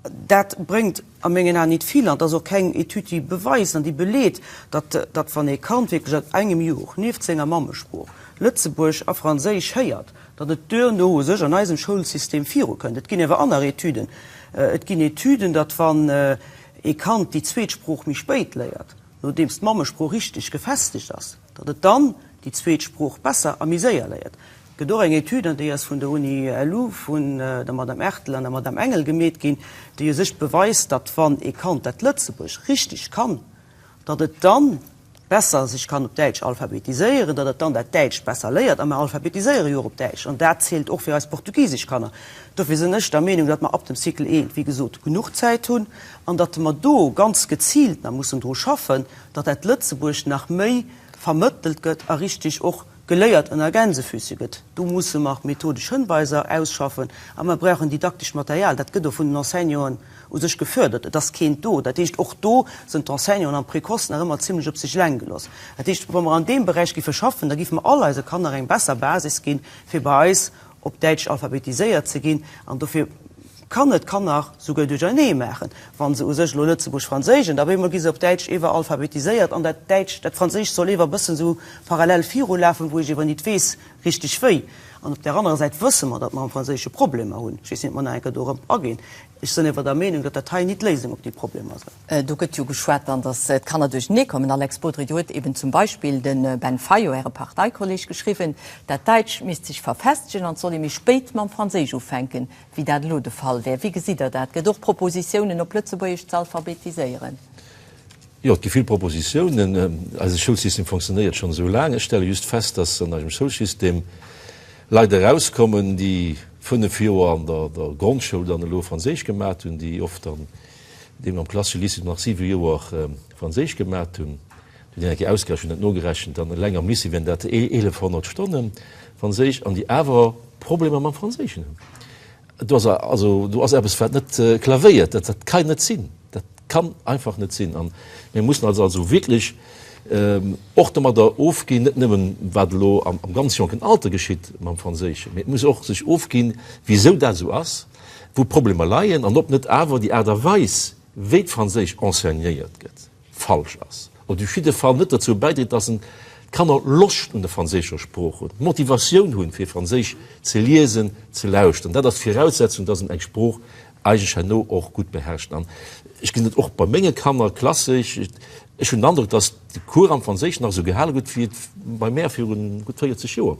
Dat bréngt a mengen Aen nit vill an et ass och keng Etüd, déi beweist an déi beleet, datt, datt wann ee Kand wierklech an engem Jor nieft senger Mammesprooch Lëtzebuerg a Franséisch héiert, datt et duerno u sech an eisem Schoulsystem virukënnt. Et ginn awer aner Etüden. Et ginn Etüden, datt wann ee Kand déi zweet Sprooch méi spéit léiert, nodeems d'Mammesprooch richteg gefestegt ass, datt et dann déi zweet Sprooch besser a méi séier léiert. Et gëtt och eng Etüd, an déi ass vun der Uni LU, vun der Madame Ertel an der Madame Engel gemeet ginn, déi u sech beweist, datt wann ee Kand dat Lëtzebuergesch richteg kann, datt et dann besser sech kann op Däitsch alphabetiséieren, datt et dann dat Däitscht besser léiert. A mer alphabetiséiere jo och op Däitsch, an dat zielt och fir eis portugisesch Kanner. Dofir sinn ech der Meenung, datt mer ab dem Cycle I, wéi gesot, genuch Zäit hunn an datt mer do ganz geziilt nach mussen dru schaffen, datt dat Lëtzebuergescht nach méi vermëttelt gëtt a richtig och geléiert ënner Gänsefüße gëtt. Do musse mer methodesch Hënweiser ausschaffen a mer brauchen didaktescht Material. Dat gëtt och vun den Enseignanten u sech gefördert. Et ass keent do. Dat heescht, och do sinn d'Enseignanten am Précoce nach ëmmer zimlech op sech eleng gelooss. Dat heescht, wa mer an deem Beräich giffe schaffen, da giffe mer all eise Kanner eng besser Basis ginn, fir bei eis op Däitsch alphabetiséiert ze ginn. An dofir kann et Kanner souguer duerchernee maachen, wa se u sech elo Lëtzebuerg-Franséisch an da op eemol gi se op Däitsch ewer alphabetiséiert an dat Däitsch, dat Franséisch soll ewer e bëssen esou parallel virulafen, wou ech ewer nit weess richteg wéi. An op där anerer Säit wësse mer, datt mer am Franséische Problemer hunn. Ech weess nit, ob mer nach eng Kéier dorop aginn. Ech sënn ewer der Meenung, datt dat hei nit d'Léisung op déi Problemer sënn. Do gëtt jo geschwat dann, datt d'Kanner duerchernee kommen. Alex Bodry, do huet eben zum Beispill de Ben Fayot, Äre Parteikolleg, geschriwwen, dat Däitsch misst sech verfestegen an et soll ee méi spéit mam Franséisch ufänken. wéi dat elo de Fall wär. Wéi gesitt Der dat? Gëtt och Propositiounen, op Lëtzebuergesch ze alphabetiséieren? Jo, et gi vill Propositiounen. Eise Schoulsystem fonctionnéiert schonn esou laang. Ech stelle just fest, dass an eisem Schoulsystem Leit erauskommen, déi 5 Joer an der Grondschoul dann elo Franséisch gemat hunn, déi oft dann deemno am klassesche Lycée nach 7 Joer Franséisch gemat hunn. Hunn eng Kéier ausgerechent, net nogerechent, dann eleng am Lycée wären dat 1100 Stonne Franséisch, an déi awer Problemer mam Franséischen hunn. Do ass also, do ass eppes, wat net klavéiert. Dat, dat kann net sinn. Dat kann einfach net sinn. An mir mussen eis also wierklech och domadder ofginn, net nëmmen, wat elo am, am ganz jonken Alter geschitt mam Franséischen, mee et muss och sech ofginn, wisou dat esou ass, wou d'Problemer leien an ob net awer déi Aart a Weis, wéi d'Franséisch enseignéiert gëtt, falsch ass, oder op jidde Fall net derzou bäidréit, dass en d'Kanner Loscht un der franséischer Sprooch hunn, d'Motivatioun hunn, fir Franséisch ze liesen, ze lauschteren. Dat ass d'Viraussetzung, dass en eng Sprooch eigentlech herno och gutt beherrscht. An ech gesinn et och bei menge Kanner, klassesch, ech hunn den Androck, dass de Cours am Franséischen nach esou gehale gëtt, wéi et bei mär viru gutt 40 Joer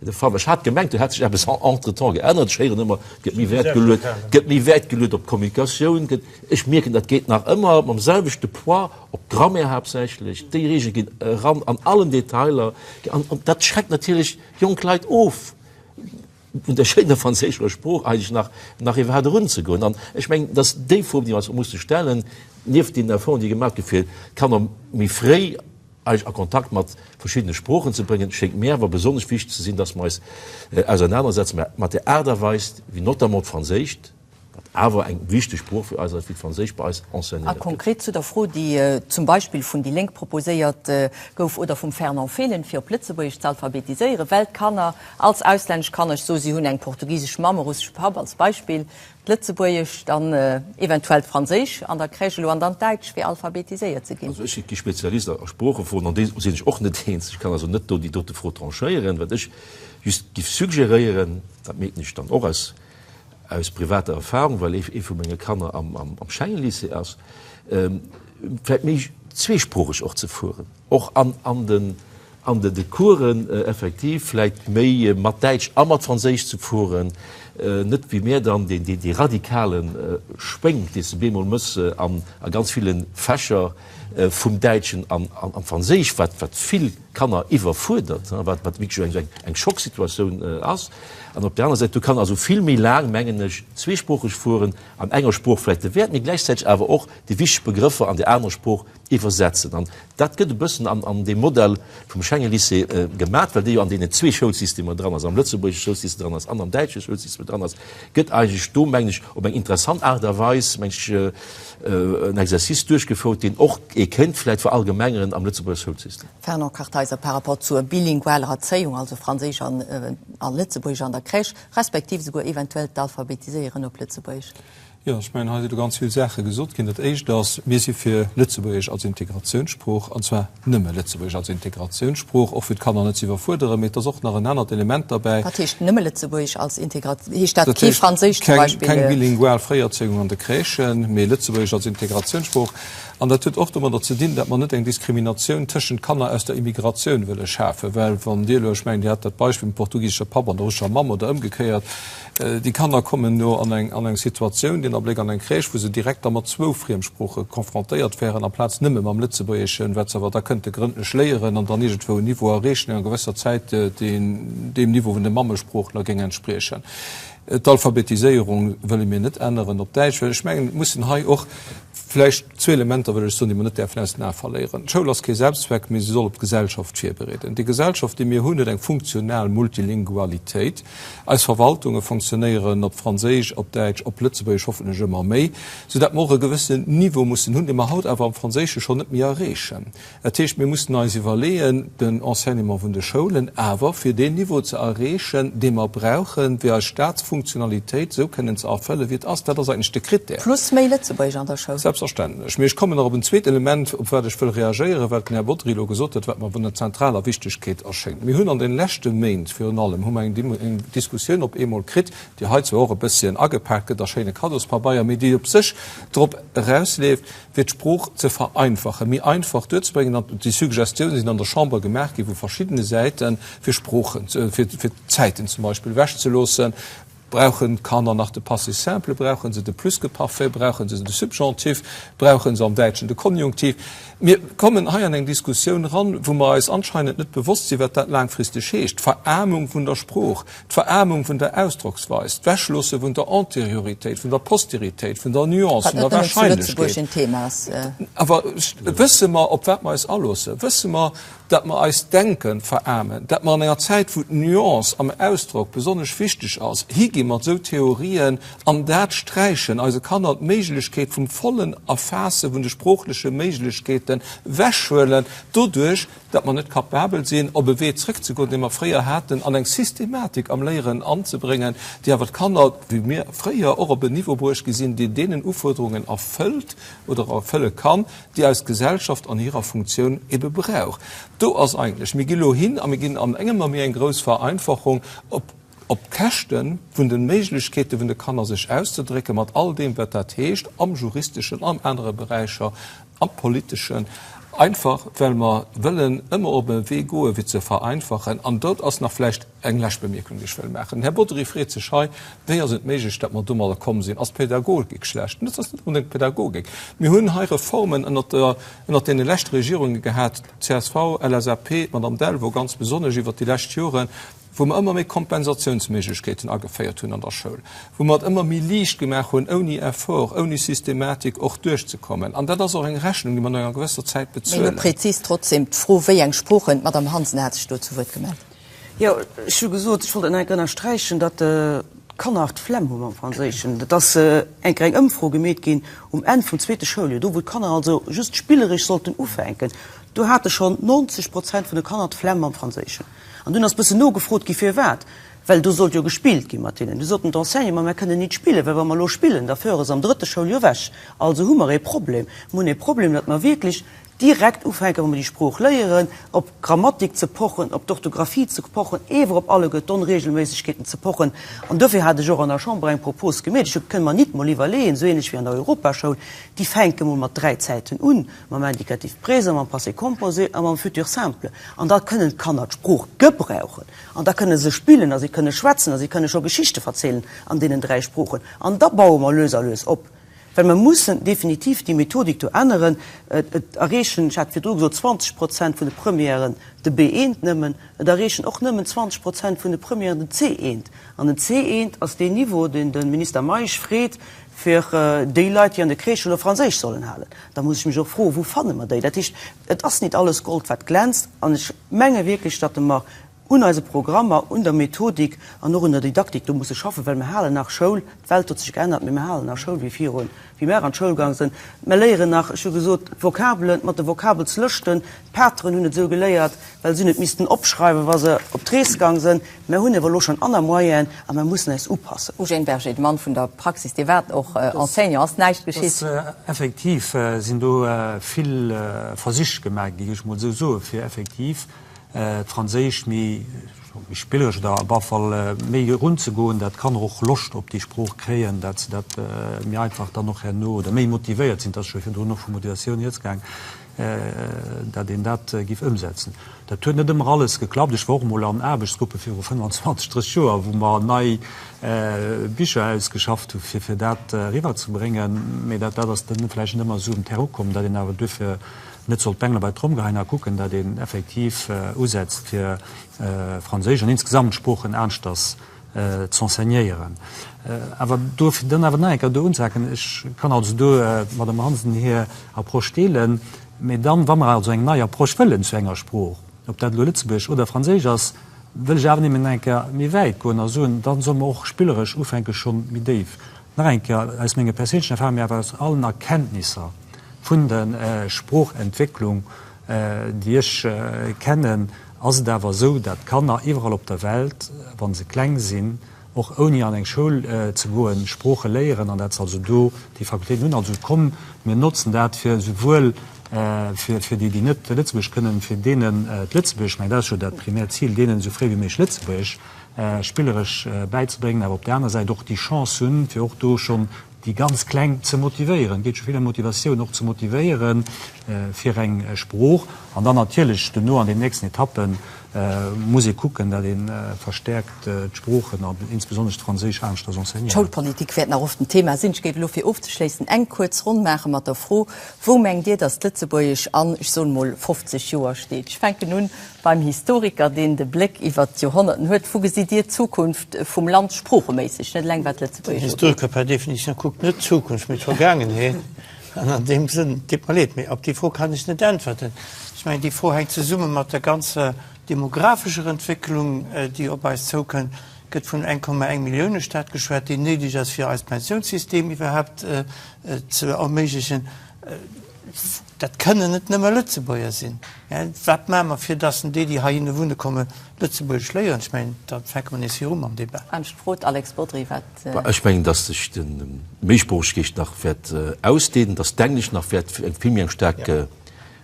de Fall war. Ech hat gemengt, do hätt sech eppes entretemps geännert. Ech héieren ëmmer, et gëtt méi Wäert geluet, et gëtt méi Wäert geluet op d'Kommunikatioun, gëtt. Ech mierken, dat geet nach ëmmer mam selwechte Poids op d'Grammaire haaptsächlech. Déi Reegele ginn eran an allen Detailer. An dat schreckt natierlech jonk Leit of, un der schéiner franséischer Sprooch eigentlech nach, nach iwwerhaapt erunzegoen. An ech mengen, dass déi Fro, déi mer eis musse stellen, nieft deenen Efforten, déi gemaach gi fir d'Kanner méi fréi eigentlech a Kontakt mat verschiddene Sproochen ze bréngen, schéngt mir awer besonnesch wichteg ze sinn, dass mer eis ausernanersetze mat der Aart a Weis, wéi notamment d'Franséischt, Wat awer eng wichteg Sprooch fir eis ass, wéi d'Franséisch bei eis enseignéiert gëtt. A konkret zu der Fro, déi zum Beispill vun déi Lénk proposéiert gouf oder vum Fernand Fehlen, fir op Lëtzebuergesch ze alphabetiséieren, well d'Kanner als auslännesch Kanner, ech soe si hunn eng portugisesch Mamm, e russesche Papp als Beispill, d'Lëtzebuergesch, dann eventuell d'Franséisch an der Crèche elo an dann d'Däitsch, fir alphabetiséiert ze ginn. Also ech si kee Spezialist a Sproochefroen, an deem sinn ech och net eens. Ech kann also net do déi dote Fro tranchéieren. Wat ech just giff suggéréieren, dat mierken ech dann och aus Aus privater Erfahrung, well ee vu menge Kanner am Schengen-Lycée ass, vläicht méi zweesproocheg och ze fueren, och an de Coursen effektiv vläicht méi mat Däitsch a mat Franséisch ze fueren. Net wéi mir dann dee radikale Schwénk, dee s de bemol mëss a ganz ville Fächer vum Däitschen an d'Franséisch, wat vill Kanner iwwerfuerdert, wat wierklech eng Schocksituatioun ass. An op där aner Säit, do kann also vill méi laang, mengen ech, zweesproocheg fueren, an enger Sprooch vläicht de Wäert, mee gläichzäiteg awer och déi wichteg Begrëffer an där anerer Sprooch iwwersetzen. An dat gëtt e bëssen an deem Modell vum Schengen-Lycée gemat, well dee jo an deenen zwee Schoulsystemer dran ass, am lëtzebuergesche Schoulsystem dran ass an am däitsche Schoulsystem dran ass, gëtt eigentlech do, mengen ech, op eng interessant Aart a Weis, mengen ech, en Exercice duerchgefouert, deen och ee kéint vläicht verallgemengeren am Lëtzebuerger Schoulsystem. Fernand Kartheiser, Par rapport zur bilingualer Erzéiung, also Franséisch a Lëtzebuergesch an der Crèche, respektiv esouguer eventuell d'Alphabetiséieren op Lëtzebuergesch. Jo, ech mengen, hei si do ganz vill Saache gesot ginn. Dat Éischt ass, Mir si fir Lëtzebuergesch als Integratiounssprooch, an zwar nëmme Lëtzebuergesch als Integratiounssprooch, och fir d'Kanner net ze iwwerfuerderen. Mee et ass och nach en anert Element derbäi. Wat heescht nëmme Lëtzebuergesch als Integrat-, heescht dat kee Franséisch zum Beispill? Keng bilingual Fréierzéiung an de Crèchen, mee Lëtzebuergesch als Integratiounssprooch. An dat huet och domadder ze dinn, datt mer net eng Diskriminatioun tëschent Kanner aus der Immigratioun wëlle schafen. Well wann Dir elo, ech mengen, Dir hat dat Beispill mam portugisesche Papp an der russescher Mamm oder ëmgekéiert, Déi Kanner kommen no an eng an eng Situatioun, deen Abléck an eng Crèche, wou se direkt da mat zwou Friemsprooche confrontéiert wären, amplaz nëmme mam Lëtzebuergeschen, wat se awer da kënnte grëndlech léieren an dann iergendwou en Niveau erreechen an enger gewësser Zäit, deen deem Niveau vun de Mammesproochler géing entspriechen. D'Alphabetiséierung wëlle mir net änneren op Däitsch, well ech mengen, et mussen hei och vläicht zwee Elementer wëll ech soen, déi mer net däerfen aus den Ae verléieren. D'Schoul ass kee Selbstzweck, mee se soll op d'Gesellschaft virbereeden. Déi Gesellschaft, déi mir hunn, huet eng funktional Multilingualitéit. Eis Verwaltunge fonctionnéieren op Franséisch, op Däitsch, op Lëtzebuergesch, hoffentlech ëmmer méi, soudatt mer och e gewëssen Niveau mussen hunn, dee mer haut awer am Franséische schonn net méi erreechen. Dat heescht, mir mussen eis iwwerleeën, den Enseignement vun de Schoulen awer fir deen Niveau ze erreechen, dee mer brauchen, fir eis Staatsfunktionalitéit esou kënnen ze erfëllen, wéi et ass. Dat ass eigentlech de Krittär. Plus méi Lëtzebuergesch an der Schoul. Selbstverständlech. Mee ech kommen nach op en zweet Element, op wat ech wëll reagéieren, wat den Här Bodry elo gesot huet, wat mer vun der zentraler Wichtigkeet erschéngt. Mir hunn an de leschte Méint virun allem hu mer eng Diskussioun op eemol kritt, déi hei zwar och e bësschen agepaakt gëtt a schéine Kaddospabeier, mee déi op sech drop erausleeft, fir d'Sprooch ze vereinfachen, méi einfach duerzebréngen. An déi Suggestioune sinn an der Chamber gemaach gi vu verschiddene Säiten, fir Sproochen, fir d'Zäiten zum Beispill ewechzeloossen. Brauchen d'Kanner nach de Passé simple? Brauche se de Plus-que-parfait? Brauche se de Subjonctif? Brauche se am Däitschen de Konjunktiv? Mir kommen hei an eng Diskussioun eran, wou mer eis anscheinend net bewosst sinn, wat dat laangfristeg heescht, D'Veraarmung vun der Sprooch, d'Veraarmung vun der Ausdrocksweis, d'Wechloosse vun der Antérioritéit, vun der Posteritéit, vun der Nuance, vun der Wahrscheinlechkeet. Awer wësse mer, op wat mer eis aloossen? Wësse mer, datt mer eist Denke veraarmen, datt mer an enger Zäit, wou d'Nuance am Ausdrock besonnesch wichteg ass, higi mat esou Theorien an dat sträichen, eise Kanner d'Méiglechkeet vum vollen Erfaasse vun de sproochleche Méiglechkeeten wechhuelen, doduerch, datt mer net kapabel sinn, op e Wee zrëckzegoen, dee mer fréier haten, an eng Systematik am Léieren anzebréngen, déi awer d'Kanner, wéi mir fréier, och op en Niveau bruecht gi sinn, deen deenen Ufuerderungen erfëllt oder erfëlle kann, déi eis Gesellschaft an hirer Funktioun ebe brauch. Do ass eigentlech, mir gi lo hin a mir ginn an eng ëmmer méi eng grouss Vereinfachung op op d'Käschte vun de Méiglechkeete vun de Kanner sech auszedrécken, mat all deem wat dat heescht am juristeschen, an anere Beräicher, am politeschen, einfach well mer wëllen ëmmer op e Wee goe fir ze vereinfachen. An dort ass nach vläicht Eng lescht Bemierkung, déi ech wëll maachen. Den Här Bodry freet sech hei, Wéi ass et méiglech, datt mer domadder komm sinn? Ass d'Pädagogik schlecht? Net, ass net onbedéngt d'Pädagogik. Mir hunn hei Reformen ënnert der, ënnert deene leschte Regierunge gehat, csv, LSAP, d'Madame Delvaux ganz besonnesch iwwert déi lescht Joren, wou mer ëmmer méi Kompensationsméiglechkeeten ageféiert hunn an der Schoul, wou mer et ëmmer méi liicht gemaach hunn, ouni Effort, ouni Systematik och duerchzekommen. An dat ass och eng Rechnung, déi mer no enger gewësser Zäit bezuelen. Mee elo prezis trotzdem d'Fro, wéi eng Sproochen. D'Madame Hansen hat sech do zu Wuert gemellt. Jo, ech hu gesot, ech wollt et nach eng Kéier ënnersträichen, datt d'Kanner nach d'Flemm hu mam Franséischen. Et ass eng Kéier eng Ëmfro gemeet ginn um Enn vum zweete Schouljoer, do wou d'Kanner also just spilleresch sollten ufänken, do hate schonn 90 Prozent vun de Kanner d'Flemm mam Franséischen. An dunn ass bëssen nogefrot gi firwat, well do sollt jo gespillt gi mat hinnen. Du soten d'Enseignanten, ma mir kënnen nit spillen, well wa mer elo spillen, da före se am drëtte Schouljoer ewech. Also hu mer ee Problem. Mer hunn ee Problem, datt mer wierklech. Direkt ufänken, wa mer déi Sprooch léieren, op d'Grammatik ze pochen, op d'Orthographie ze pochen, ewer op alleguer d'Onregelméissegkeeten ze pochen. An dofir hat ech och an der Chamber eng Propos gemeet, ech hu, kënne mer nit mol iwwerleeën, esou ähnlech wéi an der Europaschoul, déi fänke mol mat 3 Zäiten un, mam Indicatif présent, mam Passé composé a mam Futur simple. An da kënnen d'Kanner d'Sprooch gebrauchen an da kënne se spillen a si kënne schwätzen a si kënne scho Geschichte verzielen an deenen 3 Sproochen. An da baue mer lues a lues op. Well mer mussen definitiv déi Methodik do änneren. Et erreechen, ech hat virdru gesot, 20 Prozent vun de Premièren de B1 nëmmen. Et erreechen och nëmmen 20 Prozent vun de Premièren den C1. An den C1 ass deen Niveau, deen de Minister Meisch freet fir déi Leit, déi an de Crèchen elo Franséisch sollen halen. Da muss ech mech och froen, Wou fanne mer déi? Dat heescht, et ass nit alles Gold, wat glänzt. An ech menge wierklech, datt mer un eise Programmer, un der Methodik an och un der Didaktik do musse schaffen, well mer halen nach Schoul, d'Welt huet sech geännert, mee mer halen nach Schoul wéi virun, wéi mer an d'Schoul gaang sinn. Mer léieren nach, ech hu gesot, d'Vokabelen mat de Vokabelslëschten, d'Pateren hunn et esou geléiert, well se hunn et missten opschreiwen, wa se op d'Rees gaang sinn. Mer hunn awer elo schonn aner Moyenen a mer mussen eis upassen. Eugène Berger, de Mann vun der Praxis, Dir waart och Enseignant, ass näischt geschitt? Effektiv sinn do vill Versich gemaach ginn, géif ech mol esou soen, fir effektiv d'Franséischt méi spilleresch oder op alle Fall méi erunzegoen, dat d'Kanner och Loscht op déi Sprooch kréien, dat se dat méi einfach dann och herno oder méi motivéiert sinn, et ass scho virdrun och vu Motivatioun rieds gaang, dat een dat géif ëmsetzen. Dat huet net ëmmer alles geklappt. Ech war och emol an Aarbechtsgruppe viru 25, 30 Joer, wou mer nei Bicher ausgeschafft hu fir fir dat eriwwerzebréngen, mee dat dat ass dann vläicht net ëmmer esou um Terrain ukomm, dat een awer duerfir net sollt d'Bengele bei d'Tromm geheien a kucken, datt een effektiv usetzt, fir Franséisch an insgesamt d'Sproochen aneschters z'enseignéieren. Awer do, fir dann awer nach eng Kéier do unzehaken, ech kann also do d'Madame Hansen hir Approche deelen, mä dann, wa mer also eng nei Approche wëllen zu enger Sprooch, ob dat elo Lëtzebuergesch oder Franséisch ass, wëll ech awer nëmmen eng Kéier méi wäit goen a soen, da solle mer och spilleresch ufänke schonn méi déif. Nach eng Kéier, aus menge perséinlechen Erfahrungen, mä awer aus allen Erkenntnisser vun der Sproochentwécklung, déi ech kennen, ass et awer esou, dat d'Kanner iwwerall op der Welt, wa se kleng sinn, och ouni an eng Schoul ze goen, Sprooche léieren an dat se also do déi Fakultéiten hunn. Also komm, mir notzen dat fir esouwuel fir déi, déi net Lëtzebuergesch kënnen, fir deenen d'Lëtzebuergesch, ech mengen dat ass jo dat primäert Zil, deenen esou fréi wéi méiglech Lëtzebuergesch spilleresch bäizebréngen, awer op där aner Säit och déi Chance hunn, fir och do schonn déi ganz Kleng ze motivéieren. Et geet scho vill ëm Motivatioun, och ze motivéiere fir eng Sprooch. An dann natierlech duerno an den nächsten Etappe muss ee kucken, datt ee verstäerkt d'Sproochen an insbesonnesch d'Franséisch aneschters enseignéiert. D'Schoulpolitik wäert nach oft en Thema sinn. Ech géif elo fir ofzeschléissen eng kuerz Ronn maache mat der Fro, Wou mengt Dir, datt d'Lëtzebuergesch an, ech soen emol, 50 Joer steet? Ech fänken un Beim Historiker, deen de Bléck iwwert d'Joerhonnerten huet, wou gesitt Dir d'Zukunft vum Land sproocheméisseg, net eleng wat Lëtzebuergesch ugeet? Den Historiker per définition kuckt net d'Zukunft, mee d'Vergaangenheet. An an deem Sënn, deet mer leed, mee op déi Fro kann ech net äntwerten. Ech mengen, déi Fro hänkt zesumme mat der ganzer demographescher Entwécklung, déi op eis zoukënnt. Et gëtt vun 1,1 Millioune-Stad geschwat, déi néideg ass, fir eist Pensiounssystem iwwerhaapt ze erméiglechen. Dat kënnen net nëmme Lëtzebuerger sinn. Wat maache mer, fir datt déi, déi heihinne wunne kommen, Lëtzebuergesch léieren? Ech mengen, da fänke mer nees viru mam Debat. Anescht gefrot, Alex Bodry, wat. Ech mengen, datt sech d'Méisproochegkeet nach wäert ausdehnen, datt d'Englesch nach wäert eng vill méi eng staark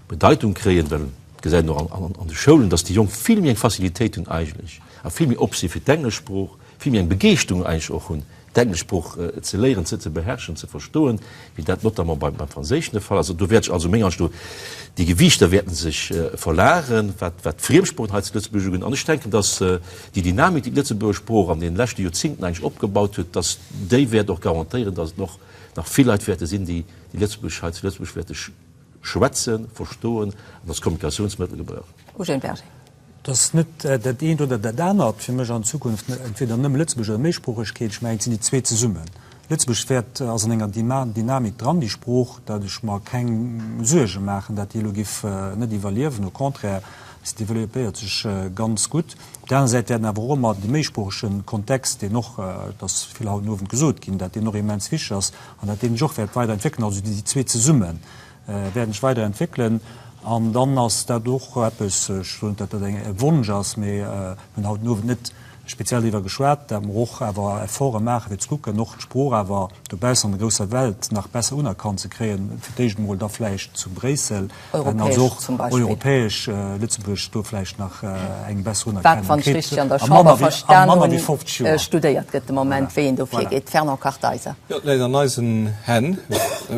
Bedeitung kréien, well et gesäit een och an de Schoulen, datt déi Jonk vill méi eng Facilitéit hunn eigentlech a vill méi op si fir d'englesch Sprooch, vill méi eng Begeeschterung eigentlech och hunn, d'englesch Sprooch ze léieren, ze ze beherrschen, ze verstoen, wéi dat notamment beim beim Franséischen de Fall ass. Do wäert sech also menger Ansicht no déi Gewiichter wäerten sech verlageren, wat wat d'Friemsproochen hei zu Lëtzebuerg ugeet. An ech denken, dass déi Dynamik, déi d'Lëtzebuerger Sprooch an deene leschte Joerzingten eigentlech opgebaut huet, dass déi wäert och garantéieren, dass et och nach vill Leit wäerte sinn, déi déi Lëtzebuergesch hei zu Lëtzebuerg wäerte schwätzen, verstoen an als Kommunikatiounsmëttel gebrauchen. Eugène Berger. Et ass net dat eent oder dat anert fir mech an Zukunft, entweder nëmme Lëtzebuerg oder Méisproochegkeet. Ech mengen, et sinn déi zwee zesummen. Lëtzebuerg wäert, ass an enger Dynamik dran, déi Sprooch, datt ech mer keng Suerge maachen, datt déi elo giff net iwwerliewen. Au contraire, se developpéiert sech ganz gutt. Op där aner Säit wäerten awer och ëmmer de méisproochege Kontext, deen och, et ass vill haut den Owend gesot ginn, datt deen och immens wichteg ass an datt deen sech och wäert weiderentwéckelen. Also déi zwee zesummen wäerten sech weider entwéckelen. An dann ass dat och eppes, ech soen net, datt dat e Wonsch ass, mee mir hunn haut den Owend net. speziell driwwer geschwat, dat mer och awer Efforte maachen, fir ze kucken, och d'Sprooch awer dobaussen an der grousser Welt nach besser unerkannt ze kréien, fir d'éischt emol da vläicht zu Bréissel, also och europäesch Lëtzebuerg do vläicht nach eng besser Unerkennung kritt a manner wéi 50 Joer. Studéiert gëtt de Moment, wéi een do virgeet. Fernand Kartheiser. Jo, et läit an eisen Hänn.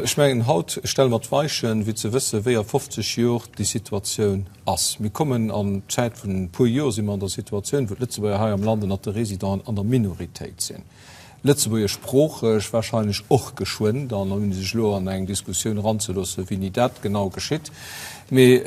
Ech mengen, haut stelle mer d'Weichen, fir ze wëssen, wéi a 50 Jor déi Situatioun ass. Mir kommen an Zäit vun e puer Jor si mer an der Situatioun, wou d'Lëtzebuerger hei am Land ënnert de Résidenten an der Minoritéit sinn. Lëtzebuergesch sproocheg wahrscheinlech och geschwënn, dann ouni sech elo an eng Diskussioun eranzeloossen, wéini dat genau geschitt. Mee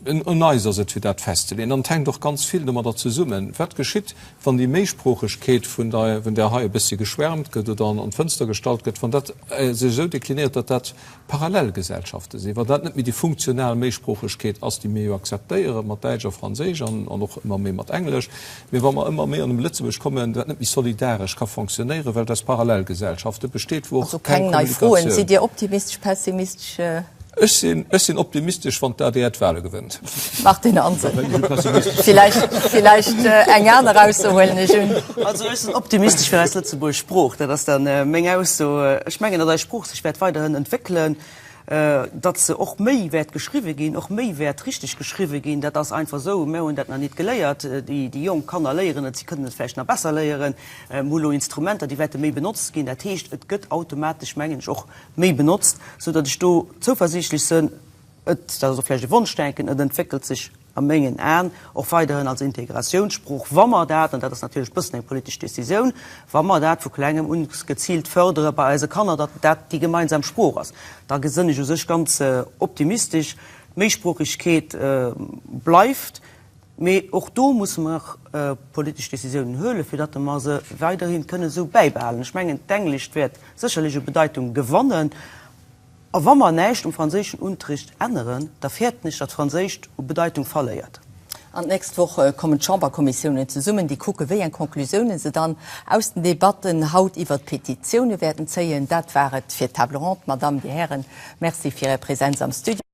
un eis ass et, fir dat festzeleeën. An et hänkt och ganz vill domadder zesummen, wat geschitt, wann déi Méisproochegkeet, vun där hei e bëssi geschwärmt gëtt oder an d'Fënster gestallt gëtt, wann dat sech esou deklinéiert, datt dat Parallelgesellschafte sinn, wann dat net méi déi funktional Méisproochegkeet ass, déi mir jo akzeptéiere mat Däitsch a Franséisch an och ëmmer méi mat Englesch, mee wa mer ëmmer méi an dem Lëtzebuerg kommen, dat net méi solidaresch ka fonctionnéieren, well et aus Parallelgesellschafte besteet, wou och keng Kommunikatioun. Also keng nei Froen. Sidd Dir optimistesch, pessimistesch? Ech sinn, ech sinn optimistesch, wann d'ADR d'Wahle gewënnt. Martine Hansen, Villäicht, villäicht eng aner Ausso huelen ech un. Also ech sinn optimistesch fir eis Lëtzebuerg Sprooch. Dat ass dann meng Ausso. Ech mengen, datt eis Sprooch sech wäert weiderhin entwéckelen, datt se och méi wäert geschriwwe ginn, och méi wäert richteg geschriwwe ginn. Dat ass einfach esou. Mir hunn dat nach nit geléiert. Déi jonk Kanner léieren et, si kënnen et vläicht nach besser léieren. Mir hu lo Instrumenter, déi wäerte méi benotzt ginn. Dat heescht, et gëtt automatesch, mengen ech, och méi benotzt, sou datt ech do zouversiichtlech sënn. Et, dat ass och vläicht e Wonschdenken, et entwéckelt sech a mengen Aen och weiderhin als Integratiounssprooch, wa mer dat, an dat ass natierlech e bëssen eng politesch Décisioun, wa mer dat vu Klengem un geziilt fördere bei eise Kanner, datt dat déi gemeinsam Sprooch ass, da gesënn ech u sech ganz optimistesch. D'Méisproochegkeet bleift, mee och do musse mer politesch Décisiounen huelen, fir datt mer se weiderhi kënnen esou bäibehalen. Ech mengen, d'Englescht wäert sécherlech u Bedeitung gewannen. A wa mer näischt um franséischen Unterricht änneren, da fäerten ech, datt d'Franséischt u Bedeitung verléiert. An d'nächst Woch kommen d'Chamberkommissiounen zesummen, déi kucken, wéi eng Conclusiounen se dann aus den Debatten haut iwwert d'Petitioune wäerten zéien. Dat war et fir d'Table ronde. Madamm, Dir Hären, Merci fir Är Presenz am Studio.